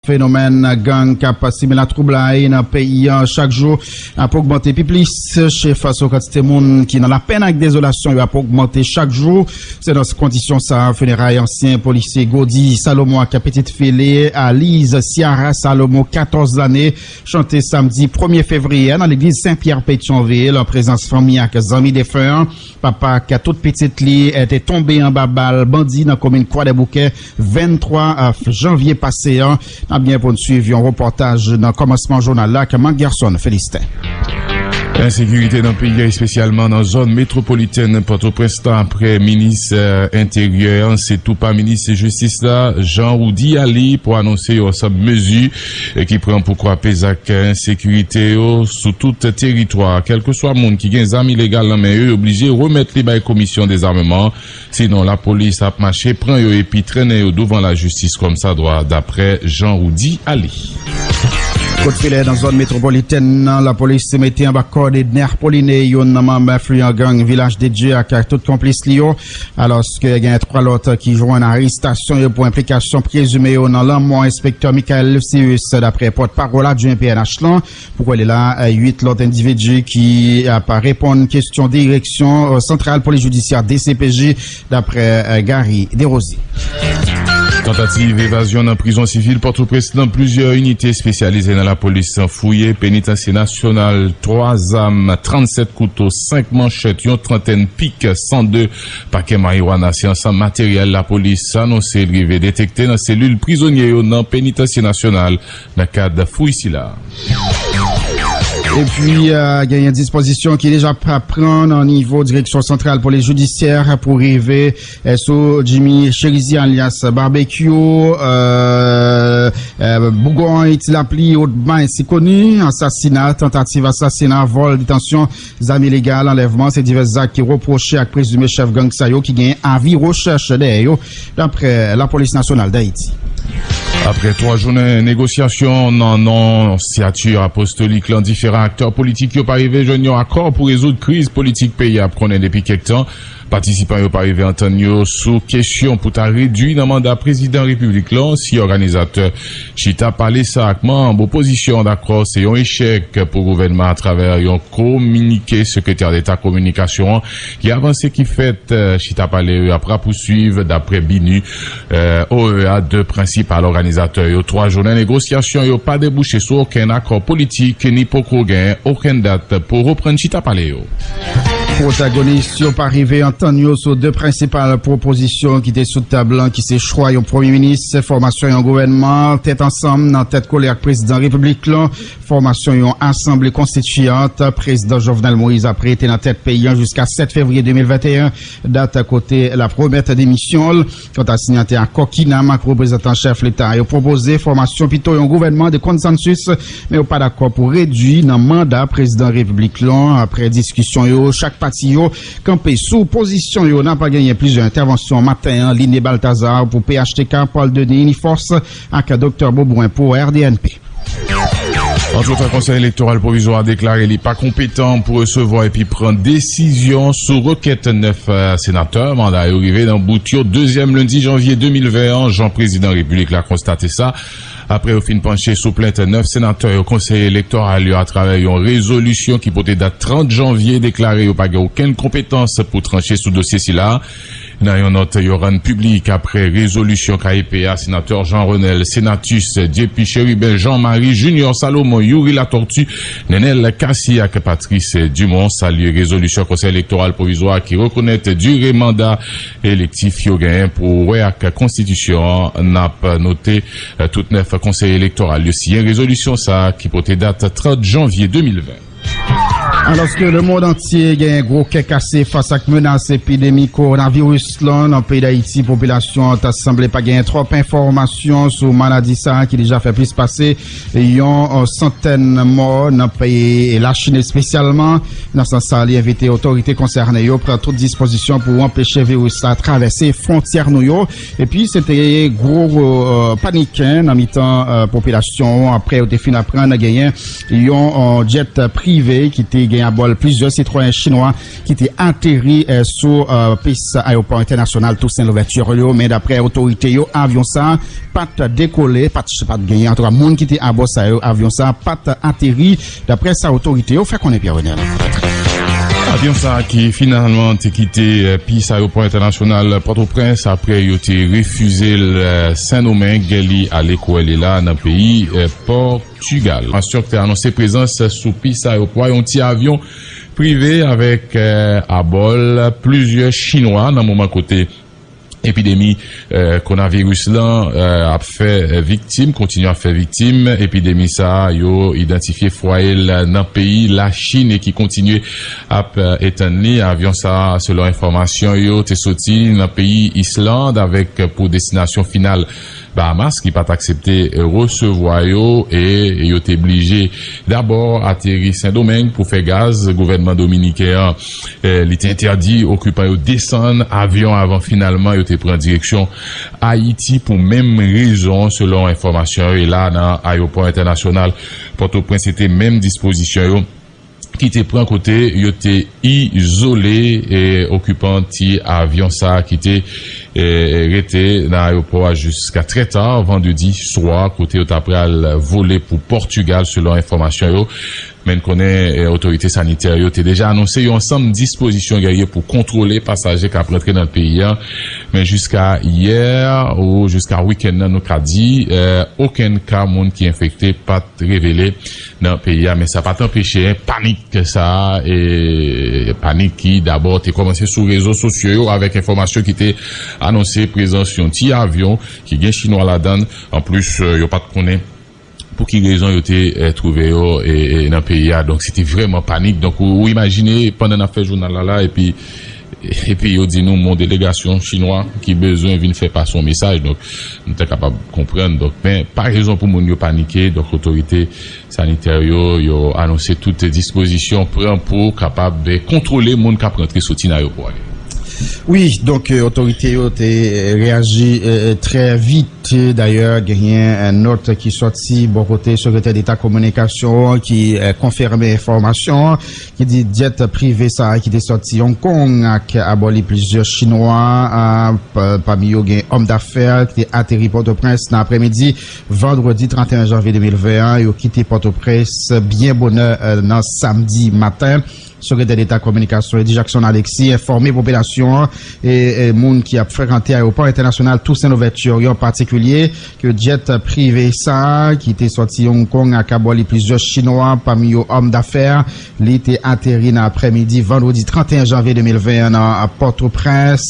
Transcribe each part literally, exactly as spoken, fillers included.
Fenomèn gang k ap simen latwoublay nan peyi a chak jou ap ogmante pi plis. Chif sou kantite moun ki nan lapenn ak dezolasyon yo ap ogmante chak jou. Se nan kondisyon sa a, fineray ansyen polisye Gody Salomon ak pitit fi li, Alize Ciara Salomon, katòz lane, chante samdi premye fevriye a nan legliz Sen Pyè Petyonvil, an prezans fanmi ak zanmi defen an. Papa ak tout pitit li, eh, te tonbe anba bal bandi nan komin Kwadèboukè, venntwa janvye pase a. N ap gen pou n swiv yon repòtaj nan kòmansman jounal la ak Marc Gerson Felistin. Ensekirite nan peyi a, espesyalman nan zòn metwopolitèn Pòtoprens lan, apre minis, eh, enteryè an, se tou pa minis jistis la, Jean Roudy Aly, pou anonse yon ansanm mezi, eh, ki pran pou kwape zak ensekirite yo sou tout teritwa. Kèlkeswa moun ki gen zam ilegal nan men yo, yo oblije remèt li bay komisyon dezameman. Sinon, lapolis ap mache pran yo epi trennen yo douvan lajistis kòmsadwa, daprè Jean Roudy Aly. Kout filè nan zòn metwopolitèn nan, lapolis mete anba kòd Edner Paulinet, youn nan manm enfliyan gang Vilaj de Dye ak, ak tout konplis li yo, alòske gen twa lòt ki jwenn arestasyon yo pou enplikasyon prezime yo nan lanmò enspektè Michael Lucius, daprè pòtpawòl adjwen P N H lan. Pou kwè li la, uit lòt endividi ki ap reponn kesyon Direksyon, eh, Santral Polis Jidisyè, D C P J, daprè, eh, Gary Desrosiers. Tantativ evazyon nan prizon sivil Pòtoprens nan, plizyè inite espesyalize nan lapolis fouye. Penitansye Nasyonal, twa zam, trannsèt kouto, senk manchèt, yon trantèn pik, san de pakè mariwana, se ansanm materyèl lapolis anonse l rive detekte nan selil prizonye yo nan Penitansye Nasyonal nan kad fouy sila. Epi, eh, genyen dispozisyon ki deja pa pran nan nivo Direksyon Santral Polis Jidisyè pou rive, eh, sou Jimmy Chérizier alyas Barbecue, eh, eh, Bougòy, Ti Lapli, Odma, ensi koni, ansasina, tantativ asasina, vòl, detansyon, zam ilegal, anlèvman, se divès zak ki repwoche ak prezime chèf gang sa yo ki gen avi rechèch dèyè yo, daprè Lapolis Nasyonal Dayiti. Aprè twa jounen negosyasyon nan non siyati apostolik lan, diferan aktè politik yo pa rive jwenn yon akò pou rezoud kriz politik peyi a ap konnen depi kèk tan. Patisipan yo pa rive antann yo sou kesyon pou ta redui nan manda prezidan repiblik lan. Si òganizatè chita pale sa ak manm opozisyon an dakò, se yon echèk pou gouvènman atravè yon kominike sekretè deta kominikasyon an ki avanse ki fèt, eh, chita pale yo ap rapouswiv daprè BINUH, eh, O E A, de prensipal òganizatè yo. Twa jounen negosyasyon yo pa debouche sou okenn akò politik, ni poko gen okenn dat pou reprann chita pale yo. Pwotagonis yo pa rive antann yo sou de prensipal pwopozisyon ki te sou tab lan, ki se chwa yon premye minis, fòmasyon yon gouvènman tèt ansanm nan tèt kole ak prezidan repiblik lan, fòmasyon yon asanble konstitiyant. Prezidan Jovenel Moïse ap rete nan tèt peyi an jiska sèt fevriye de mil venteyen, dat kote l ap remèt demisyon l. Kanta sinyatè akò kinam ak reprezantan chèf leta yo pwopoze fòmasyon pito yon gouvènman de konsansis, men yo pa dakò pou redui nan manda prezidan repiblik lan. Aprè diskisyon yo, chak pati yo kanpe sou pozisyon yo. N ap genyen plizyè entèvansyon maten an, Liné Balthazar pou P H T K, Paul Denis Nifos ak Doktè Beaubrun pou R D N P. Antretan, Konsèy Elektoral Pwovizwa a deklare li pa konpetan pou resevwa epi pran desizyon sou rekèt nèf, eh, senatè manda yo rive nan bout yo dezyèm lendi janvye de mil ven an, jan prezidan repiblik la konstate sa. Aprè yo fin panche sou plent nèf senatè yo, Konsèy Elektoral yo, atravè yon rezolisyon ki pote dat trant janvye, deklare yo pa gen okenn konpetans pou tranche sou dosye sila. Nan yon nòt yo rann piblik aprè rezolisyon K E P a, senatè Jean Renel Senatus, Dieupy Chérubin, Jean Marie Junior Salomon, Youri Latortue, Nenel Cassy ak Patrice Dumont salye rezolisyon Konsèy Elektoral Pwovizwa ki rekonèt dire manda elektif yo genyen pou wè ak konstitisyon an. N ap note, eh, tout nèf konsèy elektoral yo siyen rezolisyon sa a ki pote dat trant janvye de mil ven. Alòske lemonn antye genyen gwo kè kase fas ak menas epidemi kowonaviris lan, nan peyi Dayiti, popilasyon an ta sanble pa genyen twòp enfòmasyon sou maladi sa a ki deja fè plis pase yon, eh, santèn mò nan peyi Lachin espesyalman. Nan sans sa, li envite otorite konsène yo pran tout dispozisyon pou anpeche viris la travèse fwontyè nou yo. Epi, se te gwo, eh, panik, en, nan mitan, eh, popilasyon an, aprè yo te fin aprann genyen yon, eh, djèt prive ki te Gen abòl plizyè sitwayen chinwa ki te ateri, eh, sou, eh, pis ayewopò entènasyonal Toussaint Louverture yo, men daprè otorite yo, avyon sa a pa t dekole, pa t, pa t genyen, antouka, moun ki te abò sa yo, avyon sa a pa t ateri, daprè sa otorite yo fè konnen, Pierre Renel. Avyon sa a ki finalman te kite, eh, pis ayewopò entènasyonal Pòtoprens apre yo te refize l, eh, Sendomeng, li ale koulye a nan peyi, eh, Pòtigal. Enfòmasyon ki te anonse prezans sou pis ayewopò a yon ti avyon prive avèk, eh, abò l plizyè chinwa nan moman kote epidemi, eh, kowonaviris lan, eh, ap fè, eh, viktim, kontinye ap fè viktim. Epidemi sa a, yo idantifye fwaye l nan peyi Lachin e ki kontinye ap, eh, etann li. Avyon sa a, selon enfòmasyon yo, te soti nan peyi Island avèk, eh, pou destinasyon final Bahamas, ki pa t aksepte, eh, resevwa yo e yo te blije dabò ateri Sendomeng pou fè gaz. Gouvènman dominiken an, eh, li te entèdi okipan yo desann avyon avan finalman yo te pran direksyon Ayiti pou menm rezon, selon enfòmasyon yo. E la, nan ayewopò entènasyonal Pòtoprens, se te menm dispozisyon yo ki te pran kote yo te izole, eh, okipan ti avyon sa a ki te, eh, rete nan ayewopò a jiska trè ta vandredi swa, kote yo ta pral vole pou Pòtigal, selon enfòmasyon yo. Men n konnen, eh, otorite sanitè yo te deja anonse yon ansanm dispozisyon genyen pou kontwole pasaje k ap rantre nan peyi a. Men jiska yè ou jiska wikenn nan, nou ka di, eh, okenn ka moun ki enfekte pa t revele nan peyi a. Men sa pa t anpeche, en, panik sa a, e panik ki dabò te kòmanse sou rezo sosyo yo avèk enfòmasyon ki te anonse prezans yon ti avyon ki gen chinwa ladan l. Anplis, eh, yo pa t konnen pou ki rezon yo te, eh, twouve yo, e, e, nan peyi a. Donk, se te vrèman panik. Donk, ou, ou imajine, pandan n ap fè jounal la, la, epi, epi yo di nou, yon delegasyon chinwa ki bezwen vin fè pase yon mesaj. Donk, nou te kapab konprann. Donk, men, pa rezon pou moun yo panike. Donk, otorite sanitè yo, yo anonse tout dispozisyon pran pou kapab, eh, kontwole moun k ap rantre soti nan ayewopò a. Wi, donk, eh, otorite yo te, eh, reyaji, eh, eh, trè vit. Dayè, genyen, eh, nòt ki sòti bò kote Sekretè Deta Kominikasyon an ki, eh, konfime enfòmasyon an, ki di djèt prive sa a ki te sòti Hong Kong ak abò li plizyè Chinwa, ah, pa-, pami yo gen òm dafè ki te ateri Pòtoprens nan aprèmidi vandredi trannteyen janvye de mil ven an. Yo kite Pòtoprens byen bonè, eh, nan samdi maten. Sekretè Deta Kominikasyon Eddy Jackson Alexis enfòme popilasyon an e, e moun ki ap frekante ayewopò entènasyonal Toussaint Louverture yo an patikilye ke djèt prive sa a ki te sòti Hong Kong ak abò li plizyè Chinwa, pami yo òm dafè, li te ateri nan aprèmidi vandredi trannteyen janvye de mil ven an nan Pòtoprens.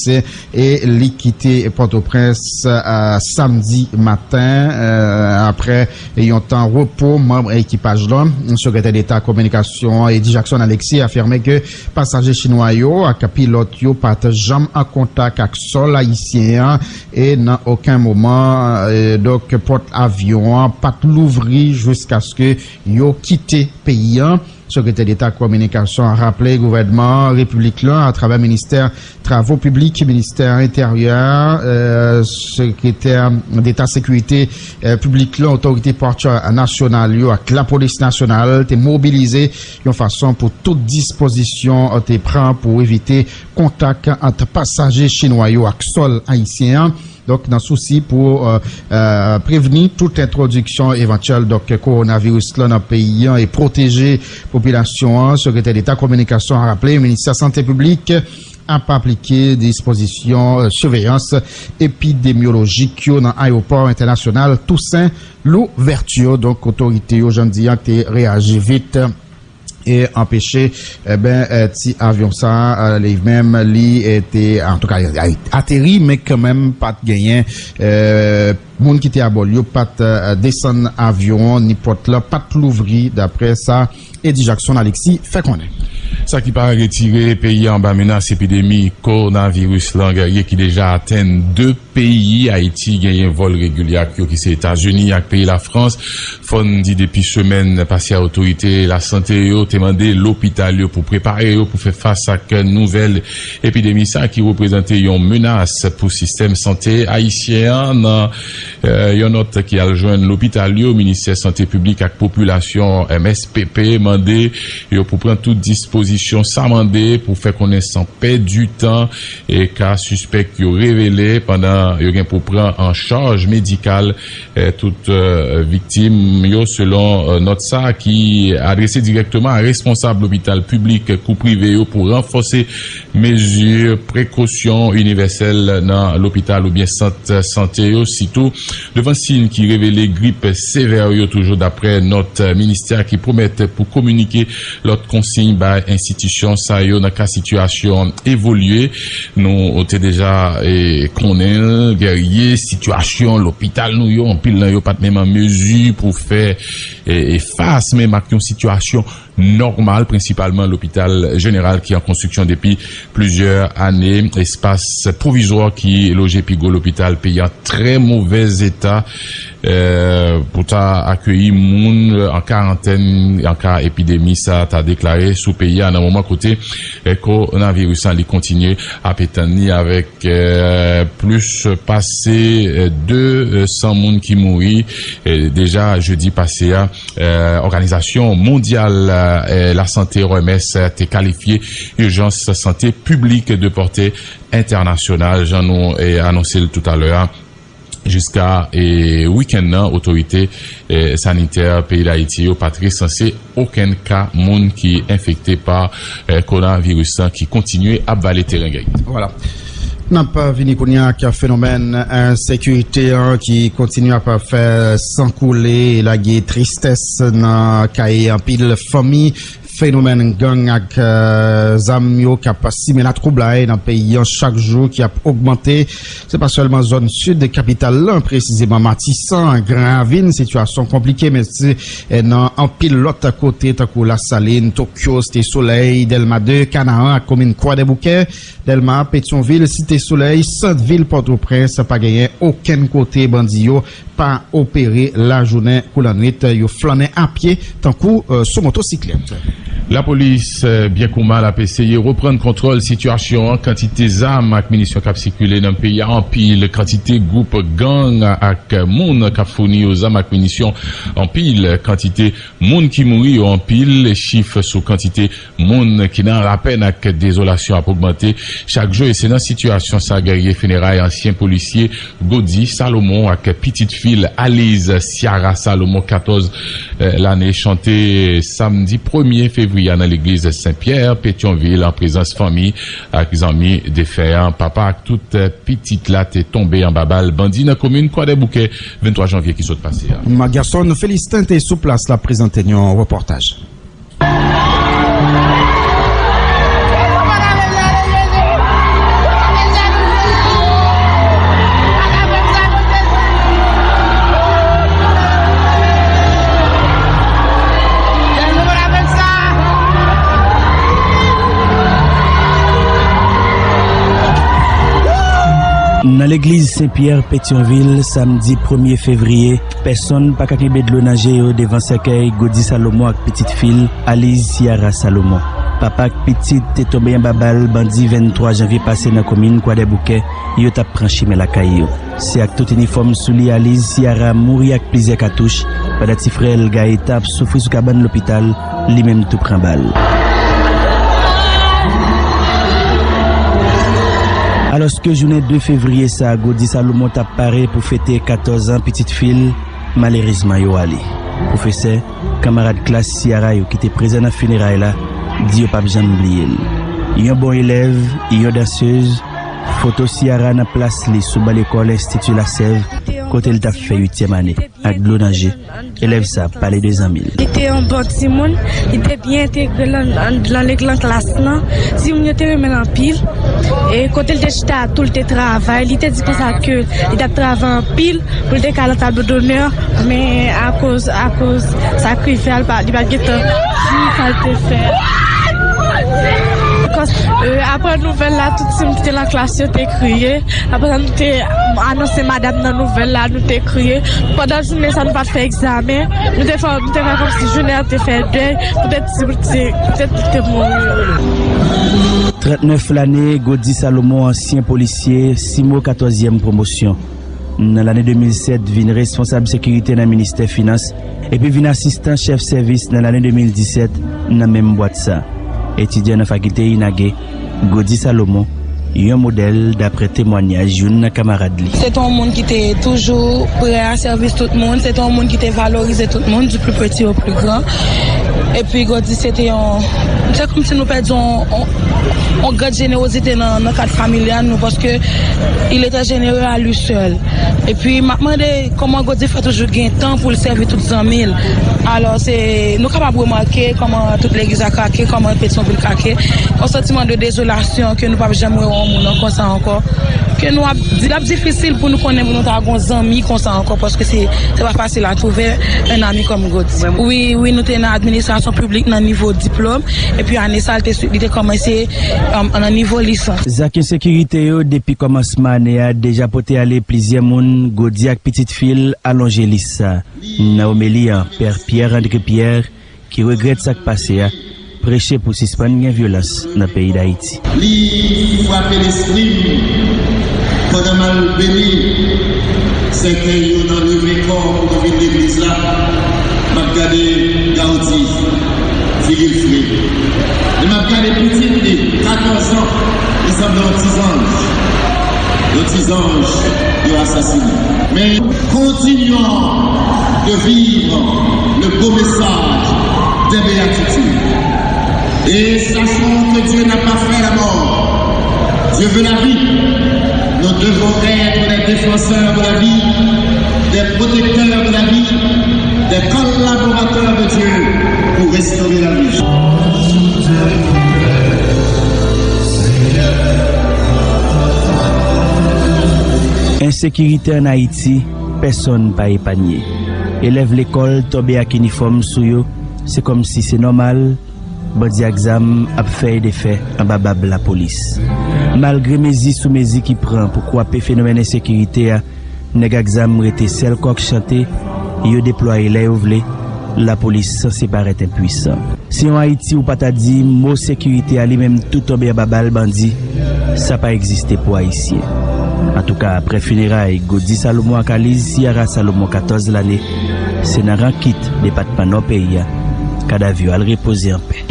E li kite Pòtoprens, eh, samdi maten, eh, apre yon tan repo manm ekipaj lan. Sekretè Deta Kominikasyon an, Eddy Jackson Alexis, afime ke pasaje chinwa yo ak pilòt yo pa t janm an kontak ak sòl ayisyen an e nan okenn moman, eh, donk, pòt avyon an pa t louvri jiskaske yo kite peyi an. Sekretè Deta Kominikasyon an raple gouvènman repiblik lan, atravè Ministè Travo Piblik, Ministè Enteryè, eh, Sekretè Deta Sekirite, eh, Piblik lan, Otorite Pòtyè Nasyonal yo ak Lapolis Nasyonal te mobilize yon fason pou tout dispozisyon te pran pou evite kontak ant pasaje chinwa yo ak sòl ayisyen an. Donk, nan sousi pou, eh, eh, prevni tout entwodiksyon evantyèl, donk, kowonaviris lan nan peyi an e pwoteje popilasyon an, Sekretè Deta Kominikasyon an raple Ministè Sante Piblik ap aplike dispozisyon, eh, siveyans epidemyolojik yo nan ayewopò entènasyonal Toussaint Louverture. Donk, otorite yo, jan m di an, te reyaji vit e anpeche, eben, eh, ti avyon sa a, eh, li menm, li, eh, te, antouka, ateri, men kanmenm, pa t genyen, eh, moun ki te abò l yo pa t, eh, desann avyon an, ni pòt la pa t louvri, daprè sa Eddy Jackson Alexis fè konnen. Sa ki pa retire peyi a anba menas epidemi kowonaviris lan, Guerrier, ki deja atenn de peyi. Ayiti genyen vòl regilye ak yo, ki se Etazini ak peyi Lafrans. Fò n di, depi semèn pase a, otorite lasante yo te mande lopital yo pou prepare yo pou fè fas ak nouvèl epidemi sa ki reprezante yon menas pou sistèm sante ayisyen an. Nan, eh, yon nòt ki al jwenn lopital yo, Ministè Sante Piblik ak Popilasyon, M S P P, mande yo pou pran tout dispozisyon sa mande pou fè konnen san pèdi tan e ka sispèk yo revele pandan yo gen pou pran an chaj medikal, eh, tout, eh, viktim yo, selon, eh, nòt sa ki adrese dirèkteman a responsab lopital piblik kou prive yo pou ranfòse mezi prekosyon inivèsèl nan lopital oubyen sant sante yo, sitou devan siy ki revele grip sevè yo, toujou daprè nòt ministè a ki pwomèt pou kominike lòt konsiy bay enstitisyon sa yo nan ka sitiyasyon evolye. Nou te deja, eh, konnen, Guerrier, sitiyasyon lopital nou yo, anpil nan yo pa t menm an mezi pou fè, eh, eh, fas menm ak yon sitiyasyon nòmal, prensipalman lopital jeneral ki an konstriksyon depi plizyè ane. Espas pwovizwa ki loje pi gwo lopital peyi an trè movèz eta, eh, pou ta akeyi moun an karantèn, an ka epidemi sa ta deklare sou peyi a, nan moman kote, eh, kowonaviris lan li kontinye ap etann li avèk, eh, plis pase, eh, de san moun ki mouri, eh, deja jedi pase a. Eh, Òganizasyon Mondyal, eh, Lasante, O M S, te kalifye ijans sante piblik de pòte entènasyonal, jan nou, eh, anonse l toutalè a. Jiska, eh, wikenn nan, otorite, eh, sanitè peyi Dayiti yo pa t resanse okenn ka moun ki enfekte pa, eh, kowonaviris lan ki kontinye ap vale teren, Guerrier. Vwala. N ap vini kounye a ak fenomèn ensekirite an ki kontinye ap fè san koule, lage tristès nan kay anpil fanmi. Fenomèn gang ak, eh, zam yo k ap simen latwoublay nan peyi an chak jou ki ap ogmante. Se pa sèlman zòn sid kapital lan, presizeman Matisan, Gran Ravin, sitiyasyon konplike, men se, eh, nan anpil lòt kote, tankou Lasalin, Tokyo, Site Solèy, Dèlma de, Kanaran ak komin Kwadèboukè, Dèlma, Petyonvil, Site Solèy, sant vil Pòtoprens, pa genyen okenn kote bandi yo pa opere lajounen kou lannwit, yo flannen apye tankou, eh, sou motosiklèt. Lapolis, eh, byen kou mal, ap eseye reprann kontwòl sitiyasyon an. Kantite zam ak minisyon k ap sikile nan peyi a anpil. Kantite gwoup gang ak moun k ap founi yo zam ak minisyon anpil. Kantite moun ki mouri yo anpil. Chif sou kantite moun ki nan lapèn ak dezolasyon ap ogmante chak jou, e se nan sitiyasyon sa, Guerrier, fineray ansyen polisye Gody Salomon ak pitit fi l Aliz Ciara Salomon, katòz, eh, lane, chante samdi premye fevriye a nan legliz Sen Pyè, Petyonvil, an prezans fanmi ak zanmi defen an. Papa ak tout, eh, pitit la te tonbe anba bal bandi nan komin Kwadèboukè, venntwa janvye ki sot pase a. Gerson Felistin te sou plas la, prezante n yon repòtaj. Nan legliz Sen Pyè, Petyonvil, samdi premye fevriye, pèsonn pa ka kenbe dlo nan je yo devan sèkèy Gody Salomon ak pitit fi l, Aliz Ciara Salomon. Papa ak pitit te tonbe anba bal bandi venntwa janvye pase nan komin Kwadèboukè, yo t ap pran chimen lakay yo. Se ak tout inifòm sou li Aliz Ciara mouri ak plizyè katouch, pandan ti frè l Gaëtan ap soufri sou kabann lopital, li menm tou pran bal. Alòske jounen de fevriye sa a, Gody Salomon t ap pare pou fete katòz an pitit fi l, malerezman yo ale. Pwofesè, kanmarad klas Ciara yo ki te prezan nan fineray la di yo p ap janm bliye l. Yon bon elèv, yon dansez, foto Ciara nan plas li sou ban lekòl Enstiti Lasèv, kote l t ap fè uityèm ane, ak dlo nan je. Elèv sa ap pale de zanmi l. Li te yon bon timoun, li te byen entegre lan, lan, lan, lan klas lan. Timoun yo te renmen l anpil. E kote l te chita a tou, l te travay. Li te di konsa ke li t ap travay anpil pou l te ka nan tablo donè, men akoz, akoz sa k rive a, li pa, li pa t gentan jwi sa l te fè a. Kòs, e, apre nouvèl la, tout timoun ki te nan klas yo te kriye. Apre sa, nou te anonse madanm nan nouvèl la, nou te kriye. Pandan jounen sa, nou pa t fè egzamen. Nou te fè, nou te fè kòmsi jounen an te fè dèy. Poutèt ti, ti, poutèt li te mouri. Trannèf lane, Gody Salomon, ansyen polisye, simo katòzyèm pwomosyon. Nan lane de mil sèt, vin responsab sekirite nan ministè finans, epi vin asistan chèf sèvis nan lane de mil disèt nan menm bwat sa. Etidyan nan fakilte Inage, Gody Salomon, yon modèl, daprè temwanyaj youn nan kamarad li. Se te yon moun ki te toujou prè a sèvis tout moun, se te yon moun ki te valorize tout moun, du plus petit au plus grand. Epi Gody se te yon, se kòmsi nou pèdi yon, yon, yon gran jenerozite nan, nan kad familyal nou, paske il était généreux à lui seul. Epi m ap mande kòman Gody fè toujou gen tan pou l sèvi tout zanmi l. Alò, se, nou kapab remake kòman tout legliz la krake, kòman Petyonvil krake. Yon santiman de dezolasyon ke nou p ap janm wè yon moun konsa ankò. Ke nou ap, di l ap difisil pou nou konnen pou nou ta gon zanmi konsa ankò, paske se, se pa fasil à trouver un ami comme Gody. Wi, wi, nou te nan administrasyon piblik nan nivo diplòm, epi ane sa, l te, li te kòmanse, um, nan nivo lisans. Zak ensekirite yo depi kòmansman ane a deja pote ale plizyè moun, Gody ak pitit fi l alonje lis sa. Nan omeli an, Pè Pierre André Pierre, ki regrèt sa k pase a, preche pou sispann gen vyolans nan peyi Dayiti. Li frape lespri m pandan m al beni sèkèy yo nan leve kò pou nou vin legliz la. M ap gade Gaudy, figi l fre. E m ap gade pitit li, katòz an, li sanble yon ti zanj. Yon ti zanj yo asasine. Men continuons de vivre le beau message des béatitudes. Et sachons que Dieu n'a pas fait la mort. Dieu veut la vie. Nous devons être des défenseurs de la vie, des protecteurs de la vie, des collaborateurs de Dieu pour restaurer la vie. Ensekirite ann Ayiti, pèsonn pa epanye. Elèv lekòl tonbe ak inifòm sou yo, se kòmsi se nòmal, bandi ak zam ap fè e defè anba bab lapolis. Malgre mezi sou mezi ki pran pou kwape fenomèn ensekirite a, nèg ak zam rete sèl kòk chante, yo deplwaye lè yo vle, lapolis sanse parèt enpwisan. Se yon Ayiti ou pa ta di mo sekirite a li menm tou tonbe anba bal bandi, sa pa egziste pou Ayisyen. Antouka, aprè fineray Gody Salomon ak Aliz Ciara Salomon, katòz lane, se nan Rankit, depatman Nò peyi a, kadav yo al repoze anpè.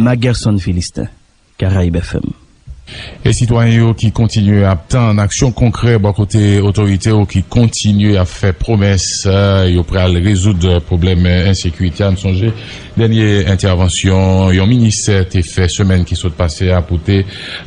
Magerson Philistin, Caraïbes F M. E sitwayen yo ki kontinye ap tann aksyon konkrè bò kote otorite yo ki kontinye ap fè pwomès, eh, yo pral rezoud pwoblèm ensekirite a. N sonje dènye entèvansyon yon minis te fè semèn ki sot pase a pou te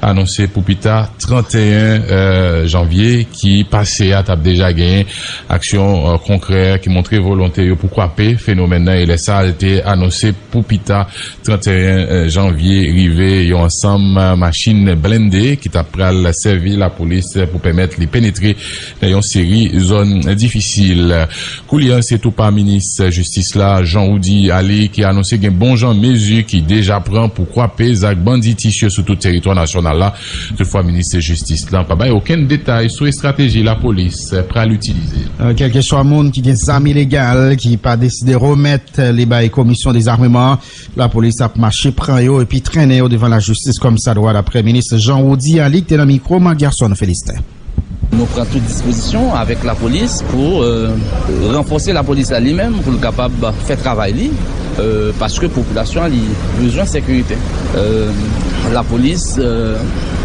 anonse pou pita trannteyen, eh, janvye ki pase a t ap deja genyen aksyon, eh, konkrè ki montre volonte yo pou kwape fenomèn nan, e lè sa a l te anonse pou pita trannteyen janvye rive, yon ansanm machin blende ki t ap pral sèvi lapolis pou pèmèt li penetre nan yon seri zòn difisil. Koulye a, se tou pa minis jistis la, Jean Roudy Aly, ki anonse gen bon jan mezi ki deja pran pou kwape zak banditis yo sou tout teritwa nasyonal la. Toutfwa, minis jistis la pa bay okenn detay sou estrateji lapolis pral itilize. Kèlkeswa moun ki gen zam ilegal ki pa deside remèt li bay komisyon dezarmeman an, lapolis ap mache pran yo epi trennen yo devan lajistis kòmsadwa, daprè minis Jean Roudy Aly ki te nan mikwo Magerson Philistin. Nou pran tout dispozisyon avèk lapolis pou, euh, ranfòse lapolis la li menm, pou l kapab fè travay li, euh, paske popilasyon an li bezwen sekirite. Euh, lapolis, euh,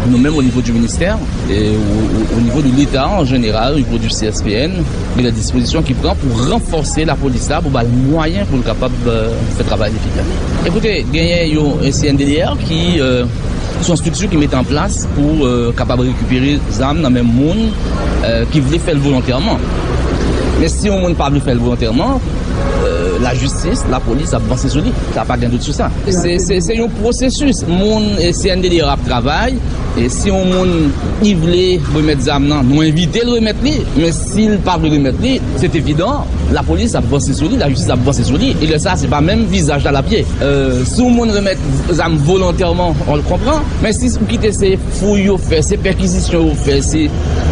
nou menm o nivo di ministè, e o, o, o nivo de Leta an jeneral, o nivo di C S P N, gen de dispozisyon ki pran pou ranfòse lapolis la, pou ba l mwayen pou l kapab, euh, fè travay li pi byen. Ekoute, genyen yon C N D D R ki, euh, se yon estrikti ki mete an plas pou, euh, kapab rekipere zam nan men moun, euh, ki vle fè l volontèman. Men si yon moun pa vle fè l volontèman, euh, Lajistis, lapolis ap vanse sou li. Sa pa gen dout sou sa. Se, se, se yon pwosesis. Moun, e, C N D D R ap travay. E si yon moun ki vle remèt zam nan, nou envite l remèt li. Men si l pa vle remèt li, se evidan, lapolis ap vanse sou li, lajistis ap vanse sou li. E lè sa, se pa menm vizaj la l ap ye. E, si yon moun remèt zam volontèman, on l konpran. Men si ou kite se fouy yo fè, se pèkizisyon yo fè, se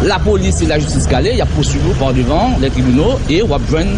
lapolis, se lajistis k ale, y ap pousuiv ou pa devan lè tribinal e w ap jwenn,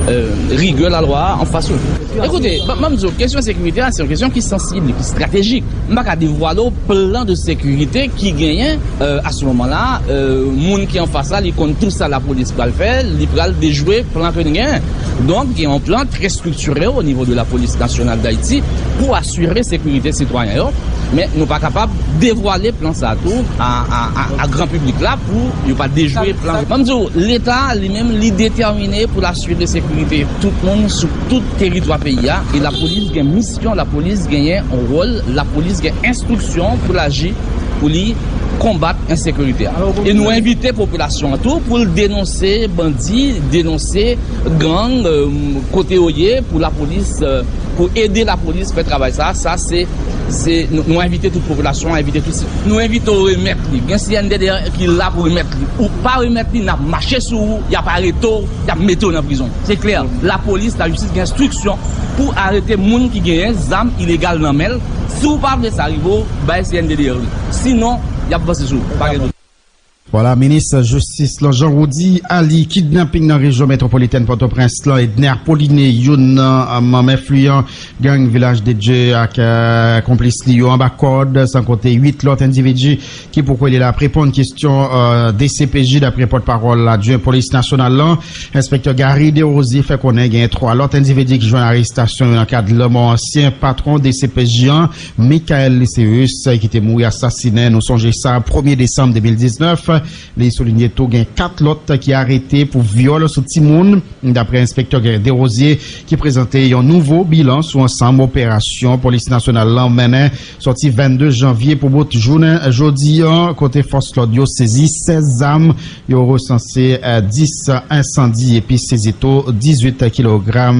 e, rigè lalwa a anfas ou. Ekoute, ban m di w, kesyon sekirite a, se yon kesyon ki sansib, ki estratejik. M pa ka devwale w plan de sekirite ki genyen, e, a se moman la, e, moun ki anfas la, li konn tout sa lapolis pral fè, li pral dejwe plan ke n genyen. Donk, gen yon plan trè estriktire o nivo de la Police Nationale d'Haïti pou asire sekirite sitwayen yo. Men nou pa kapab devwale plan sa a tou a, a, a, a gran piblik la pou yo pa dejwe plan. Ban m di w, Leta li menm, li detèmine pou l asire sekirite tout moun sou tout teritwa peyi a. E lapolis gen misyon, lapolis genyen wòl, lapolis gen enstriksyon pou l aji, pou li konbat ensekirite a. E nou envite popilasyon an tou pou l denonse bandi, denonse gang, e, kote yo ye, pou lapolis, e, pou ede lapolis fè travay sa. Sa se, se, nou, nou envite tout popilasyon an, envite tout, nou envite w remèt li. Gen C N D D R ki la pou remèt li. Ou pa remèt li, n ap mache sou ou, y ap arete w, y ap mete w nan prizon. Se klè, lapolis, lajistis gen enstriksyon pou arete moun ki genyen zam ilegal nan men l. Si w pa vle sa rive w, bay C N D D R li. Sinon, y ap vanse sou ou. Pa gen dout. Vwala, minis jistis lan, Jean Roudy Aly. Kidnaping nan rejyon metwopolitèn Pòtoprens lan, Edner Paulinet, youn nan manm enfliyan gang Vilaj de Dye ak, e, konplis li yo anba kòd, san konte uit lòt endividi ki poko rele l ap reponn kesyon, e, D C P J, daprè pòtpawòl adjwen polis nasyonal lan, enspektè Gary Desrosiers, fè konnen gen twa lòt endividi ki jwenn arestasyon yo nan kad lanmò ansyen patwon D C P J an, Michael Lycéus, ki te mouri asasinen, nou sonje sa, premye desanm de mil diznèf. Li soulinye tou gen kat lòt ki arete pou vyòl sou timoun, daprè enspektè Desrosiers, ki prezante yon nouvo bilan sou ansanm operasyon polis nasyonal lan mennen sòti vennde janvye pou bout jounen jodi an, kote fòs lòd yo sezi sèz zam, yo resanse, e, dis ensandi epi sezi tou dizuit kilogram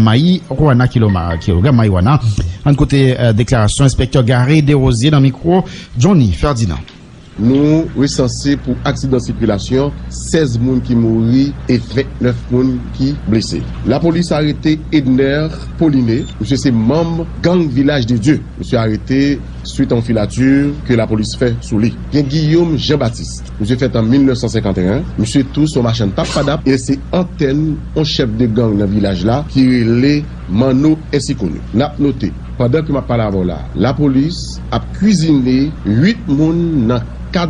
mariwana, kiloma-, kilogram mariwana. Ann koute, e, deklarasyon enspektè Gary Desrosiers nan mikwo Johnny Ferdinand. Nou resanse pou aksidan sikilasyon sèz moun ki mouri e vennèf moun ki blese. Lapolis arete Edner Paulinet, misye se manm gang Vilaj de Dye. Misye arete swit a yon filati ke lapolis fè sou li. Gen Guillaume Jean Baptiste. Misye fèt an mil nèf san senkanteyen. Misye tou se yon machann tap padap e se antèn yon chèf de gang nan vilaj la ki rele Manno Ensikoni. N ap note, pandan ke m ap pale avè w la, lapolis ap kwizine uit moun nan kad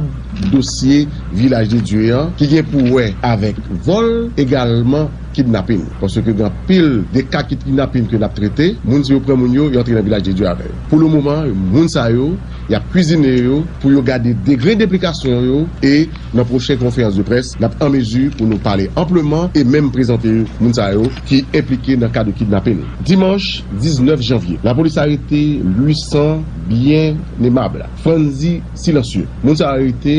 dosye Vilaj de Dye an, ki gen pou wè avèk vòl, egalman kidnapin. Paske gen anpil de ka kidnapin ke n ap trete, moun, si yo pran moun yo, yo antre nan Vilaj de Dye avè yo. Pou le moman, moun sa yo, y ap kwizine yo pou yo gade degre denplikasyon yo e nan pwochen konferans de près, n ap an mezi pou nou pale anpleman e menm prezante moun sa yo ki enplike nan ka de kidnapin. Dimanch diznèf janvye, lapolis arete Louison Bien-Aimable, Franzy Silencieux. Moun sa yo arete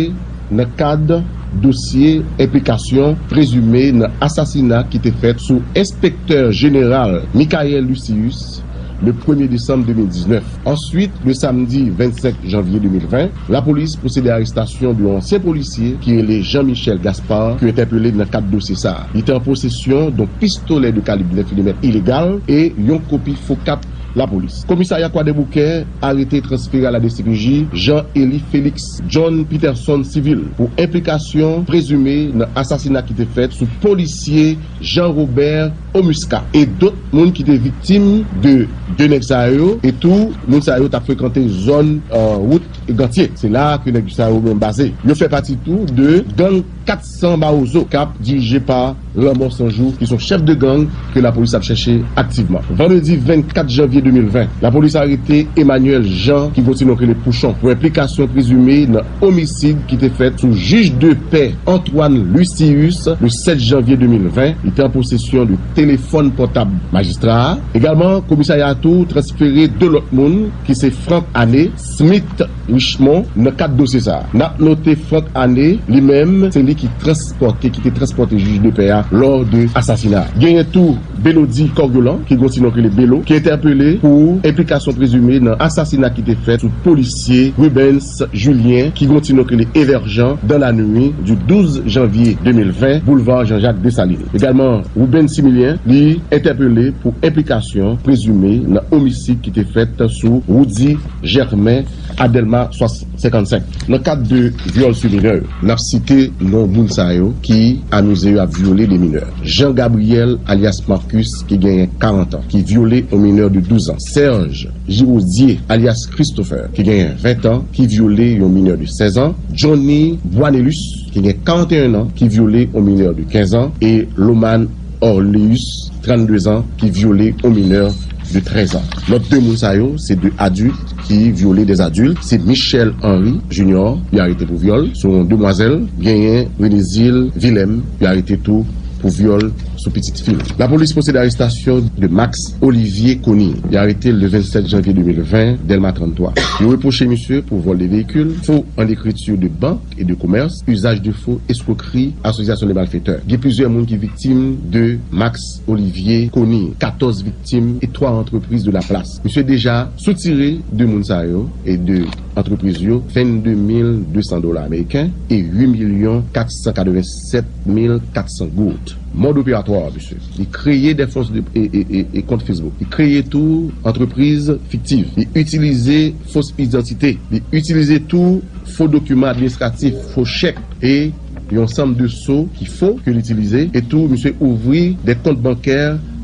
nan kad dosye enplikasyon prezime nan asasina ki te fèt sou enspektè jeneral Michael Lucius, le premye desanm de mil diznèf. Answit, le samdi vennsenk janvye de mil ven, lapolis pwosede a arestasyon de yon ansyen polisye ki rele Jean Michel Gaspard, ki entèpele nan kad dosye sa a. Li te an posesyon de yon pistolè de kalib nèf milimèt ilegal e yon kopi fo kat lapolis. Komisarya Kwadèboukè arete e transfere a la D C P J Jean Élie Félix John Peterson Civil pou enplikasyon prezime nan asasina ki te fèt sou polisye Jean Robert Omuscat e dòt moun ki te viktim de de nèg sa yo, e tou moun sa yo t ap frekante zòn, e, wout Gantye. Se la ke nèg sa yo menm baze. Yo fè pati tou de gang kat san Mawozo k ap dirije pa Lanmò San Jou, ki se yon chèf de gang ke lapolis ap chèche aktivman. Vandredi vennkat janvye de mil ven, lapolis arete Emmanuel Jean, ki gen yon ti non k rele Pouchon, pou enplikasyon prezime nan omisid ki te fèt sou jij de pè Antoine Lucius, le sèt janvye de mil ven. Li te an posesyon de telefòn pòtab majistra a. Egalman, komisarya a tou transfere de lòt moun ki se Franck Ané, Smith Richemond nan kad dosye sa a. N ap note Franck Ané, li menm, se li ki transpòte, ki te transpòte jij de pè a lò de asasina. Genyen tou Belody Corgulan, ki gon ti non ki rele Belo, ki entèpele pou enplikasyon prezime nan asasina ki te fèt sou polisye Rubens Julien, ki gon ti non ki rele Everjean, dans la nuit du douze janvier deux mille vingt, boulevard Jean-Jacques Dessalines. Egalman, Ruben Similien, li entèpele pou enplikasyon prezime nan omisid ki te fèt sou Roudy Germain, Adelma senkannsenk. Nan kad de vyòl sou minè, n ap site non moun sa yo ki amize yo ap vyole de minè. Jean Gabriel, alyas Marcus, ki genyen karant an, ki vyole yon minè de douz an. Serge Giraudier, alyas Christopher, ki genyen ven an, ki vyole yon minè de sèz an. Johnny Boinelus, ki gen karant e en an, ki vyole yon minè de kenz an. E Loman Orleus, trannde zan, ki vyole yon minè de trèz an. Lòt de moun sa yo, se de adilt ki vyole de adilt. Se Michel Henry Junior, yo arete pou vyòl sou yon demwazèl. Genyen Renezil Vilèm, yo arete tou pou vyòl sou pitit fi l. Lapolis pwosede arestasyon de Max Olivier Conille. Yo arete l le vennsenk janvye de mil ven, Dèlma tranntwa. Yo repwoche misye pou vòl de veyikil, fo an ekriti de bank e de komès, usage de faux, escroquerie, association de malfaiteurs. Gen plizyè moun ki viktim de Max Olivier Conille, katòz viktim e twa antrepriz de la plas. Misye deja soutire de moun sa yo e de antrepriz yo vennde mil de san dola ameriken e uit milyon kat san katrevennsèt mil kat san goud. Mòd operatwa, misye, li kreye de fos de, e, e, e, e kont Facebook. Li kreye tou antrepriz fiktiv. Li itilize fos idantite. Li itilize tou fo dokiman administratif, fo chèk e yon sanm de so ki fo ke l itilize. E tou, misye ouvri de kont bankè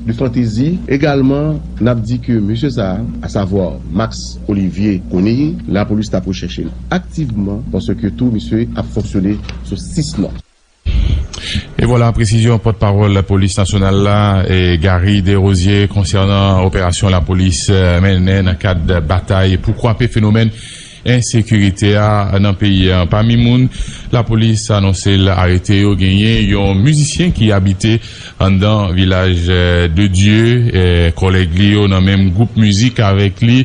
de fantezi. Egalman, n ap di ke misye sa a, asavwa Max Olivier Conille, lapolis t ap rechèche l aktivman, paske tou misye ap fonksyone sou sis non. E vwala presizyon pòtpawòl polis nasyonal la, e Gary Desrosiers, konsènan operasyon lapolis, eh, mennen nan kad batay pou kwape fenomèn ensekirite a nan peyi a. Pami moun lapolis anonse l arete yo, genyen yon mizisyen ki abite anndan Vilaj, eh, de Dye, eh, kòlèg li yo nan menm gwoup mizik avèk li,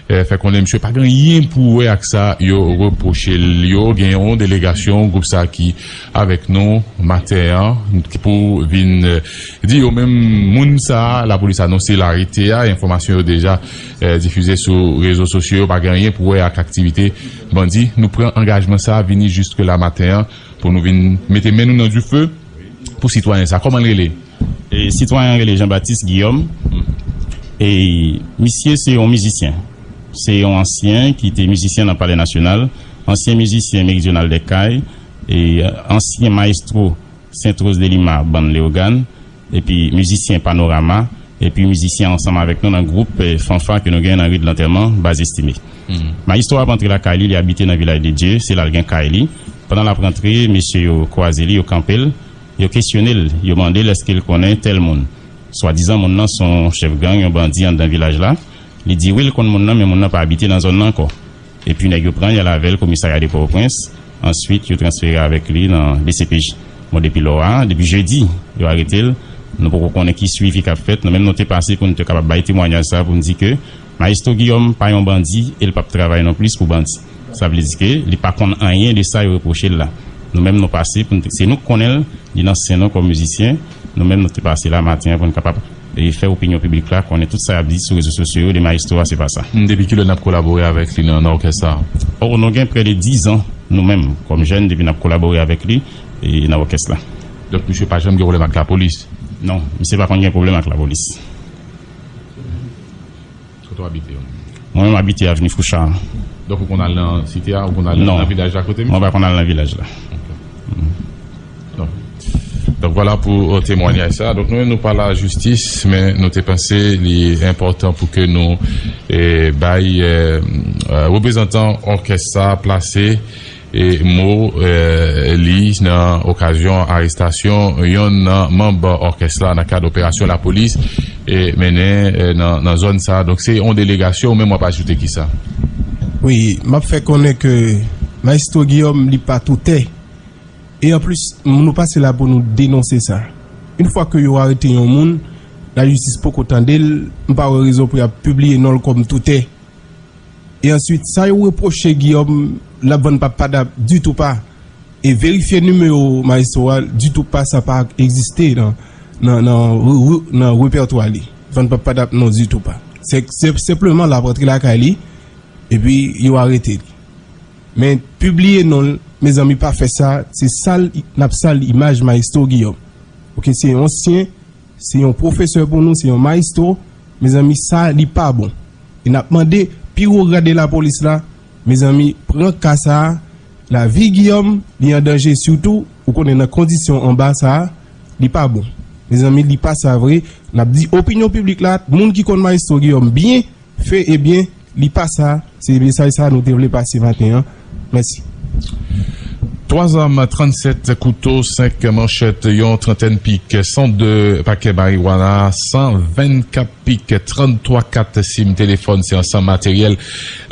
eh, fè konnen misye pa gen anyen pou wè ak sa yo repwoche l yo. Gen yon delegasyon gwoup sa ki avèk nou maten an, ki pou vin, eh, di yo menm moun sa lapolis anonse l arete a. Enfòmasyon yo deja, eh, difize sou rezo sosyo yo, pa gen anyen pou wè ak aktivite bandi. Nou pran angajman sa, vini jiske la maten an pou nou vin mete men nou nan dife pou sitwayen sa. Kòman l rele? E, sitwayen an rele Jean Baptiste Guillaume. E misye se yon mizisyen. Se yon ansyen ki te mizisyen nan Palè Nasyonal, ansyen mizisyen Méridional des Cayes, e ansyen mayestwo Sainte Rose de Lima, bann Leyogàn, epi mizisyen Panorama, epi mizisyen ansanm avèk nou nan gwoup, eh, fanfa ke nou genyen nan ri de Lantèman, Baz Estime. Mayestwo ap antre lakay li, li abite nan Vilaj de Dye, se la l gen kay li. Pandan l ap rantre, mesye yo kwaze li, yo kanpe l, yo kesyone l, yo mande l èske l konnen tèl moun. Swadizan moun nan se yon chèf gang, yon bandi anndan vilaj la. Li di wi, l konn moun nan, men moun nan pa abite nan zòn nan ankò. Epi nèg yo pran l, y al avè l komisarya de Pòtoprens. Answit, yo transfere avèk li nan D C P J. Bon, depi lò a, depi jedi, yo arete l. Nou poko konnen ki swivi k ap fèt. Nou menm, nou te pase pou n te kapab bay temwayaj sa a, pou n di ke Mayestwo Guillaume pa yon bandi e l p ap travay non plis pou bandi. Sa vle di ke li pa konn anyen de sa yo repwoche l la. Nou menm, nou pase pou n te, se nou k konnen l, li nan sen nou kòm mizisyen. Nou menm, nou te pase la maten an pou n kapab, e, fè opinyon piblik la konnen tout sa y ap di sou rezo sosyo yo de mayestwo a, se pa sa. Depi kilè n ap kolabore avèk li nan, nan òkès sa a? O, nou gen prè de diz an, nou menm, kòm jèn, depi n ap kolabore avèk li, e, nan òkès la. Donk, misye pa janm gen pwoblèm ak lapolis? Non, misye pa konn gen pwoblèm ak lapolis. Kote w abite, ou? Mwen menm abite avni Fouchard. Donk, ou konn al nan site a, ou konn al nan vilaj la kote misye? Non. Mwen pa konn al nan vilaj la. Ok. Donk, donk, vwala pou, euh, temwayaj sa. Donk, nou menm, nou pa lajistis, men nou te panse li enpòtan pou ke nou, eh, bay, eh, eh, reprezantan òkès sa plase e mo, eh, li nan okazyon arestasyon yonn nan manm òkès la nan kad operasyon lapolis, eh, mennen, eh, nan, nan zòn sa. Donk, se yon delegasyon, ou menm w ap ajoute kisa? Wi, m ap fè konnen ke Mayestwo Guillaume, li pa toutè. E anplis, nou pase la pou nou denonse sa. Yon fwa ke yo arete yon moun, lajistis poko tande l, m pa wè rezon pou y ap pibliye non l kòm toutè. E answit, sa yo repwoche Guillaume, l ap vann pap padap ditou pa. E verifye nimewo Maestro a ditou pa, sa pa egziste nan, nan, nan, re- re- nan repètwa li. Vann pap padap non ditou pa. Se, se senpleman l ap rantre lakay li, epi yo arete li. Men pibliye non l, mezanmi, pa fè sa, se sal, n ap sal imaj Maestro Guillaume. Oke, se yon ansyen, se yon pwofesè pou nou, se yon maestro. Mezanmi, sa li pa bon. E n ap mande pi wo grade lapolis la, mezanmi, pran ka sa a. Lavi Guillaume, li an danje, sitou, ou konnen nan kondisyon anba sa a, li pa bon. Mezanmi, li pa sa vre. N ap di opinyon piblik la, moun ki konn Maestro Guillaume byen, fè ebyen, li pa sa. Se mesaj sa a nou te vle pase maten an. Mèsi. Twa zam, trannsèt kouto, senk manchèt, yon trantèn pik, san de pakè mariwana, san vennkat pik, tranntwa kat sim telefòn, se ansanm materyèl